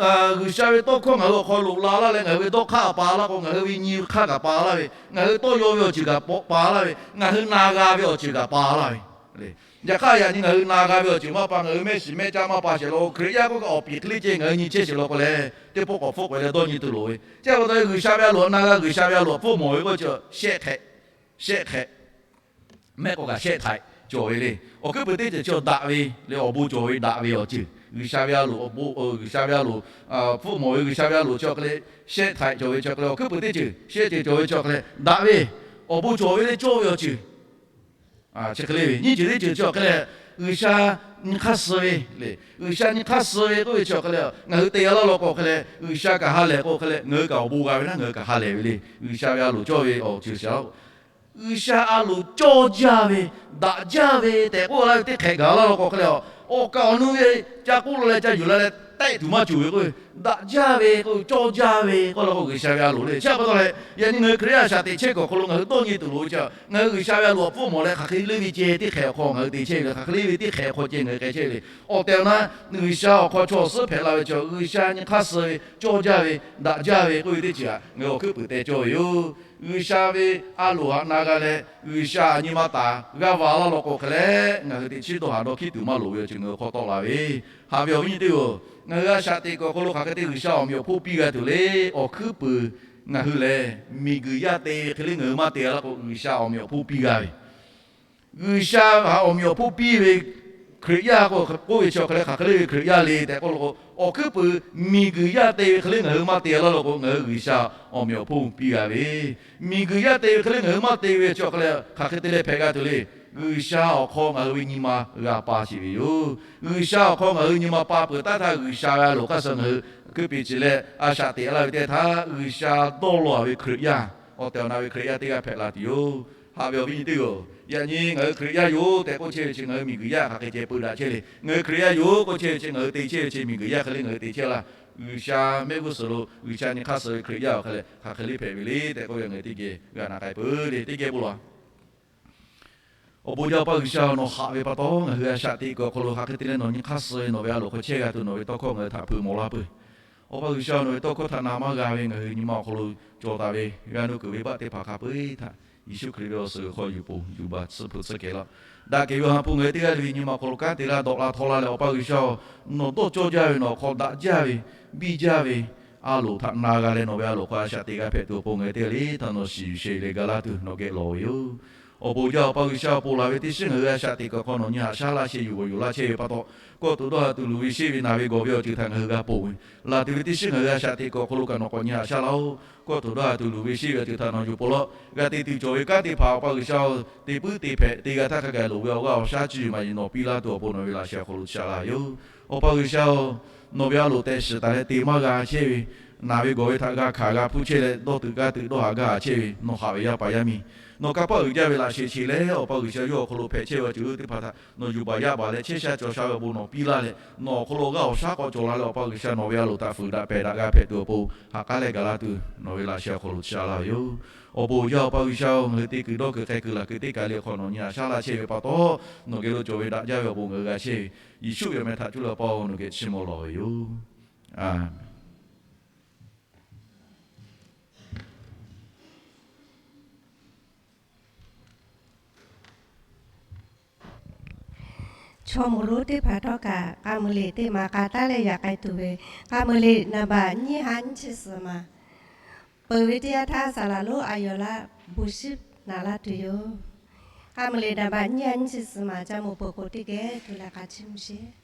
G'uiˬsha ve tawˇ hkawˇ ngaˬ hui awˬ hk'aw loꞈ la laˇ leh, ngaˬ hui ve dawˇ hk'aˇ pa laˇ k'o, ngaˬ hui ve nyi hk'aˇ kaꞈ pa laˇ ve, ngaˬ hui tawˇ yaw ve awˬ ceuˬ kaꞈ pa laˇ ve, ngaˬ hui na g'a ve awˬ ceuˬ kaꞈ pa laˇ ve. Yaꞈ hk'aˇ, yaꞈ nyi ngaˬ hui na g'a ve awˬ ceuˬ maˇ pa, ngaˬ hui mehˆ shiˍ mehˆ caˇ maˇ pa sheˍ law k'o, Hkriꞈ yaˇ k'oˆ kaꞈ awˬ piˍ hk'e le ceh ngaˬ hui nyi chehˇ sheˍ law k'o leh, teˇ pawˆ k'awꞈ hpfuhˆ k'ai leh dawˇ nyi tuˬ loˍ ve. Chi pa taw G'uiˬsha ve a loˍ na g'a, G'uiˬsha ve a loˍ hpfuhˆ mawˬ ve k'oˆ chi shehˆ hk'ehꞈ, shehˆ hk'ehꞈ mehˆ k'o kaꞈ shehˆ htaiꞈ cawˬ ve le. Awˬ hkuiˉ puiˍ teˇ ceuˬ chi daꞈ ve le, awˬ bon cawˬ ve daꞈ ve awˬ ceuˬ, G'uiˬsha ve a loˍ awˬ bon, G'uiˬsha ve a loˍ hpfuhˆ mawˬ ve, G'uiˬsha ve a loˍ chi awˬ hk'e leh shehˆ htaiꞈ cawˬ ve chi awˬ hk'e leh, awˬ hkuiˉ puiˍ teˇ ceuˬ shehˆ ceuˬ cawˬ ve chi awˬ hk'e leh daꞈ ve, awˬ bon cawˬ ve le, cawˇ ve awˬ ceuˬ chi hk'e le ve. Nyiˇ ceuˬ teˇ ceuˬ chi awˬ hk'e leh G'uiˬsha nyi hk'aˇ suh ve le. G'uiˬsha nyi hk'aˇ suh ve k'oˆ ve chi awˬ hk'e leh ngaˬ hui te g'a laˇ law k'o awˬ hk'e leh, G'uiˬsha kaꞈ ha lehˬ k'o awˬ hk'e leh ngaˬ hui kaꞈ awˬ bon g'a ve naˉ ngaˬ hui kaꞈ ha lehˬ ve le. G'uiˬsha ve a loˍ cawˇ ve awˬ ceuˬ shiˍ laˇ-oˆ. G'uiˬsha a loˍ cawˇ jaˇ ve, daꞈ jaˇ ve tehꞈ k'oˆ laˇ ve teˇ hk'ehꞈ gaˬ laˇ law k'o awˬ hk'e leh, awˬ kaˍ awˬ nu ve ca k'oˆ la leh ca yuˬ la leh tehˆ tuˬ maˇ cawˬ ve k'o, daꞈ jaˇ ve k'o, cawˇ jaˇ ve k'oˆ law k'o, G'uiˬsha ve a loˍ le. Chi pa taw leh, yaꞈ nyi ngaˬ hui Hkriꞈ yaˇ shaꞈ teꞈ chehˇ kuiˬ awˬ hk'aw lo ngaˬ hui dawˇ nyi tuˬ loˍ ve chi, ngaˬ hui G'uiˬsha ve a loˍ awˬ hpfuhˆ mawˬ leh hk'aˬ hk'e le ve ceh teˇ hk'ehꞈ awˬ hk'aw ngaˬ hui te chehˇ ve le, hk'aˬ hk'e le ve teˇ hk'ehꞈ awˬ hk'aw ceh ngaˬ hui k'ai chehˇ ve le. Awˬ tehˬ awˬ na, G'uiˬsha awˬ hk'aw chaw awˬ suhˉ hpehꞈ la ve chi G'uiˬsha nyi hk'aˇ suh ve, cawˇ jaˇ ve, daꞈ jaˇ ve k'oˆ ve teˇ ceuˬ htaꞈ ngaˬ hui awˬ hkuiˉ puiˍ teh cawˇ ve yoˬ. G'uiˬsha ve a loˍ htaꞈ na g'a leh, G'uiˬsha nyi ma taˍ g'aˇ va laˇ law k'o hk'e leh, ngaˬ hui teꞈ chiˉ dawˇ haˍ dawˇ hkiˉ tuˬ maˇ loˍ ve awˬ ceuˬ ngaˬ hui hk'aw tawˆ la ve. Haꞈ ve awˬ viˉ nyi teˇ-oˬ, ngaˬ hui a shaꞈ teꞈ kuiˬ awˬ hk'aw lo hk'aˬ hk'e te G'uiˬsha awˬ meꞈ awˬ hponˇ piˇ g'a tuˬ le. Awˬ hkuiˉ puiˍ ngaˬ hui lehˬ, miˬguiˬ yaˇ te ve hk'e le ngaˬ hui maˇ te laˇ k'o, G'uiˬsha awˬ meꞈ awˬ hponˇ piˇ g'a ve. G'uiˬsha htaꞈ awˬ meꞈ awˬ hponˇ piˇ ve Hkriꞈ yaˇ k'oˆ ve chi awˬ hk'e leh hk'aˬ hk'e le ve Hkriꞈ yaˇ le tehꞈ k'oˆ law k'o, awˬ hkuiˉ puiˍ miˬguiˬ yaˇ te ve hk'e le ngaˬ hui maˇ te laˇ law k'o, ngaˬ hui G'uiˬsha awˬ meꞈ awˬ hponˇ piˇ g'a ve. Miˬguiˬ yaˇ te ve hk'e le ngaˬ hui maˇ te ve chi awˬ hk'e leh hk'aˬ hk'e te leh hpehꞈ g'a tuˬ le. G'uiˬsha awˬ hk'aw ngaˬ hui ve nyi ma g'a pa sheˍ ve yoˬ. G'uiˬsha awˬ hk'aw ngaˬ hui nyi ma pa peuˬ taˉ htaˇ, G'uiˬsha ve a loˍ hk'aˇ suh ngaˬ hui hkui peꞈ ciˍ leh a shaꞈ teꞈ laˇ ve teˇ htaˇ, G'uiˬsha dawˇ law ve Hkriꞈ yaˇ, awˬ tehˬ awˬ na ve Hkriꞈ yaˇ teˇ g'aˇ hpehꞈ la tuˬ yoˬ. Haꞈ ve awˬ viˉ nyi teˇ-oˬ, yaꞈ nyi ngaˬ hui Hkriꞈ yaˇ yoˬ tehꞈ k'oˆ chehˇ ve chi ngaˬ hui miˬguiˬ yaˇ hk'aˬ hk'e ceh peu daꞈ chehˇ le. Ngaˬ hui Hkriꞈ yaˇ yoˬ k'oˆ chehˇ ve chi ngaˬ hui te chehˇ ve chi miˬguiˬ yaˇ hk'e le ngaˬ hui te chehˇ laˇ. G'uiˬsha mehˆ g'uˇ suhˍ lo G'uiˬsha nyi hk'aˇ suh ve Hkriꞈ yaˇ awˬ hk'e leh hk'aˬ hk'e le hpehꞈ ve le tehꞈ k'oˆ ve ngaˬ hui teˇ geh g'a na k'ai peuˬ le. Teˇ geh bon lawˬ. Awˬ bon jaˇ Awˬ pa G'uiˬsha, nawˬ haꞈ ve pa taw ngaˬ hui a shaꞈ teꞈ kuiˬ awˬ hk'aw lo hk'aˬ hk'e te leh nawˬ nyi hk'aˇ suh ve nawˬ ve a loˍ hk'aw chehˇ g'a tuˬ nawˬ ve tawˇ hkawˇ ngaˬ hui htaꞈ hpeuꞈ mawˬ laˇ peuˬ. Awˬ pa G'uiˬsha, nawˬ ve tawˇ hkawˇ htaꞈ na maˇ g'a ve ngaˬ hui nyi ma awˬ hk'aw lo cawˬ taˍ ve g'a nuˇ kuiˬ ve baˆ teˇ hpaˍ hk'a peu-eˬ htaꞈ Yeˍsuˆ Hkriꞈ ve awˬ suhˍ hk'aw yuˬ po yuˬ baˬ tsuhˇ hpu tsuhˇ kehˬ laˇ. Daꞈ kehˬ ve awˬ ha hpu ngaˬ hui teˇ g'aˇ le ve nyi ma awˬ hk'aw lo kanˉ te laˇ dawꞈ la htaw la leh, Awˬ pa G'uiˬsha-oˬ, nawˬ dawˇ cawˇ jaˇ ve nawˬ awˬ hk'aw daꞈ jaˇ ve biˇ jaˇ ve a loˍ htaꞈ na g'a leh nawˬ ve a loˍ hk'aw a shaꞈ teꞈ g'a hpehꞈ tuˬ awˬ pon ngaˬ hui teˇ g'aˇ le htaꞈ nawˬ shiˍ yuˬ sheh yuˬ leh ga laˇ tuˬ nawˬ geh lawˬ ve yoˬ. Awˬ bon jaˇ Awˬ pa G'uiˬsha, awˬ pon laˬ ve teˇ shiˉ ngaˬ hui a shaꞈ teꞈ kuiˬ awˬ hk'aw nawˬ nyi haꞈ shaˉ laˇ chehˇ yuˬ g'awˬ yuˬ laˇ chehˇ ve pa taw, kawˇ tuˬ dawˇ haˍ tuˬ luˬ ve sheˆ ve naˬ ve gawˬ ve awˬ ceuˬ htaꞈ ngaˬ hui g'a ponˬ ve. Laˬ tuˬ ve teˇ shiˉ ngaˬ hui a shaꞈ teꞈ kuiˬ awˬ hk'aw lo kaꞈ nawˬ k'awꞈ nyi haꞈ shaˉ laˇ-oˆ. Kawˇ tuˬ dawˇ haˍ tuˬ luˬ ve sheˆ ve awˬ ceuˬ htaꞈ nawˬ yuˬ po laˇ. G'a te tuˬ cawˬ ve kanˉ teˇ hpaˍ Awˬ pa G'uiˬsha-oˬ, te puiˉ te hpehꞈ te g'a htaˇ hk'a gaˬ loˍ ve awˬ g'aˇ awˬ shaˉ cuˇ yiˍ maˍ yiˍ nawˬ piˇ laˇ tuˬ awˬ pon nawˬ ve laꞈ sheh awˬ hk'aw lo shaˍ laˇ yoˬ. Awˬ pa G'uiˬsha-oˬ, nawˬ ve a loˍ tehꞈ shiˍ taˍ leh te maˇ g'a chehˇ ve naˬ ve gawˬ ve htaꞈ g'a hkanˍ g'a hpuˇ chehˇ leh dawˇ tuꞈ gaˇ tuꞈ dawˇ haˍ gaˇ haˍ chehˇ ve nawˬ haꞈ ve yaˇ paˍ yaˇ miˇ, nawˬ kanˇ paˆ uiˍ jaˇ ve laꞈ sheh che leh Awˬ pa G'uiˬsha yawˇ awˬ hk'aw lo hpehꞈ chehˇ ve awˬ ceuˬ teˇ hpaˍ htaꞈ nawˬ yuˬ baˬ yaˇ baˬ leh chehˇ sha cawˬ sha ve awˬ bon nawˬ piˇ laˇ leh, nawˬ awˬ hk'aw lo g'aˇ awˬ shaˉ k'awꞈ cawˬ la leh Awˬ pa G'uiˬsha nawˬ ve a loˍ htaꞈ fuiˍ daꞈ pehˬ daꞈ g'a hpehꞈ tuˬ awˬ pon ha k'aˉ leh gaˬ laˇ tuˬ nawˬ ve laꞈ sheh awˬ hk'aw lo shaˍ laˇ ve yoˬ. Awˬ bon jaˇ Awˬ pa G'uiˬsha-oˬ, ngaˬ hui te kuiˬ dawˇ kuiˬ hk'e kuiˬ laˬ kuiˬ teˇ kaˬ le hk'aw nawˬ nyi haꞈ shaˉ laˇ chehˇ ve pa taw, nawˬ geh lo cawˬ ve daꞈ jaˇ ve awˬ bon ngaˬ hui g'a chehˇ ve Yeˍsuˆ ve awˬ meh htaꞈ cuˇ leh Awˬ pa-oˬ, nawˬ geh chiˇ mvuh lawˬ ve yoˬ. Aˍmenˍ. Chaw moˍ lonˉ teˇ hpaˍ htawˇ kaꞈ k'a muiˬ liꞈ teˇ maˬ k'a taˉ leh yaꞈ k'ai tuˬ ve, k'a muiˬ liꞈ naˍ baꞈ nyiˇ ha nyiˇ chi suhˍ maˬ peuˬ ve teˇ yanˇ htaˇ saˍ laˍ lonˉ a yawˬ la bon shiˉ naꞈ laˇ tuˬ yoˬ. K'a muiˬ liꞈ naˍ baꞈ nyiˇ ha nyiˇ chi suhˍ maˬ ca moˍ peuˬ k'o teˇ geh tuˬ leh k'a chiˇ mvuh sheˍ.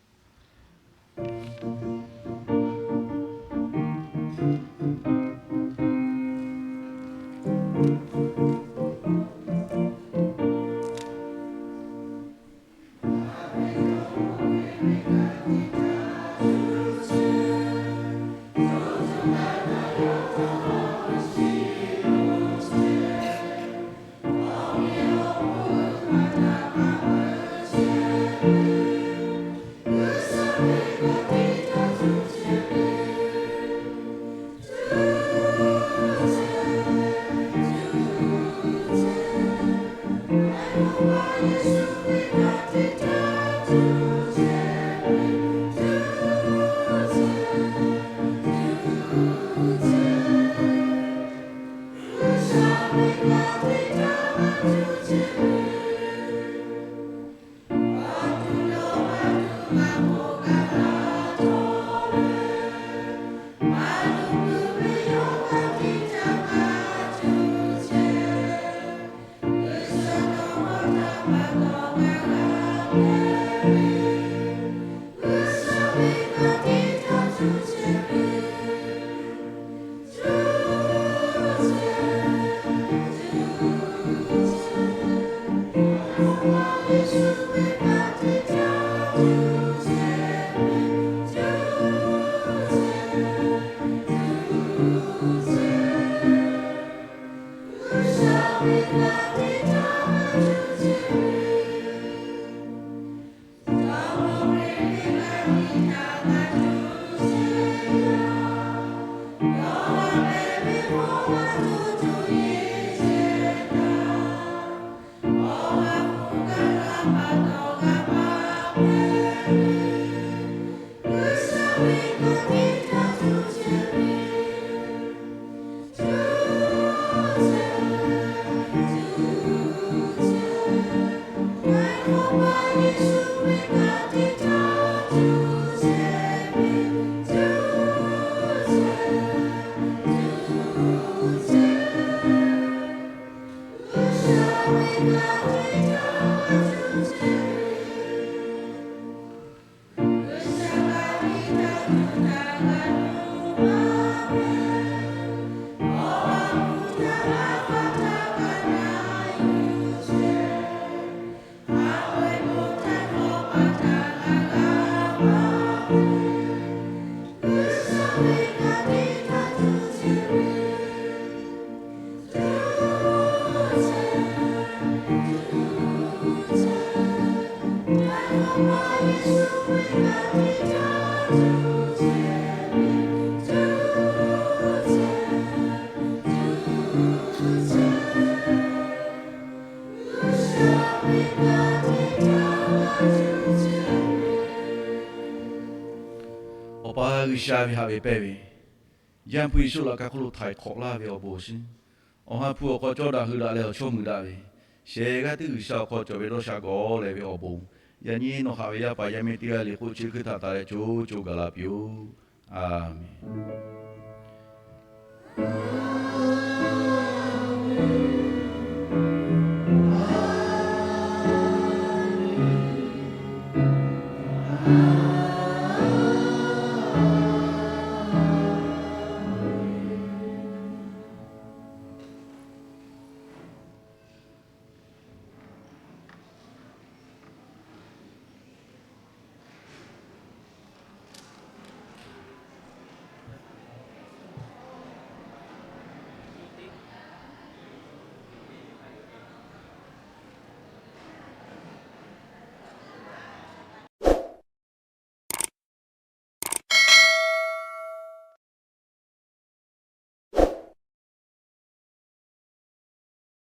Awˬ pa G'uiˬsha ve haꞈ ve pehnˇ ve, Yaˇ hpu Yeˍsuˆ laꞈ ka hk'oˆ lo htaiˍ hk'awꞈ laˇ ve awˬ bon awˬ shinˉ, Awˬ ha hpu awˬ hk'aw cawˇ daꞈ hui daꞈ leh awˬ chawˇ mui daꞈ ve, shehˍ g'aˇ teˇ G'uiˬsha awˬ hk'aw cawˬ ve dawˇ sha gawˬ leh ve awˬ bon, yaꞈ nyi nawˬ haꞈ ve yaˇ paˍ yaˇ miˇ teˇ g'aˇ le k'oˆ chi hkui htaꞈ taˍ leh co co gaˬ la piˇ-oˆ. A menˍ.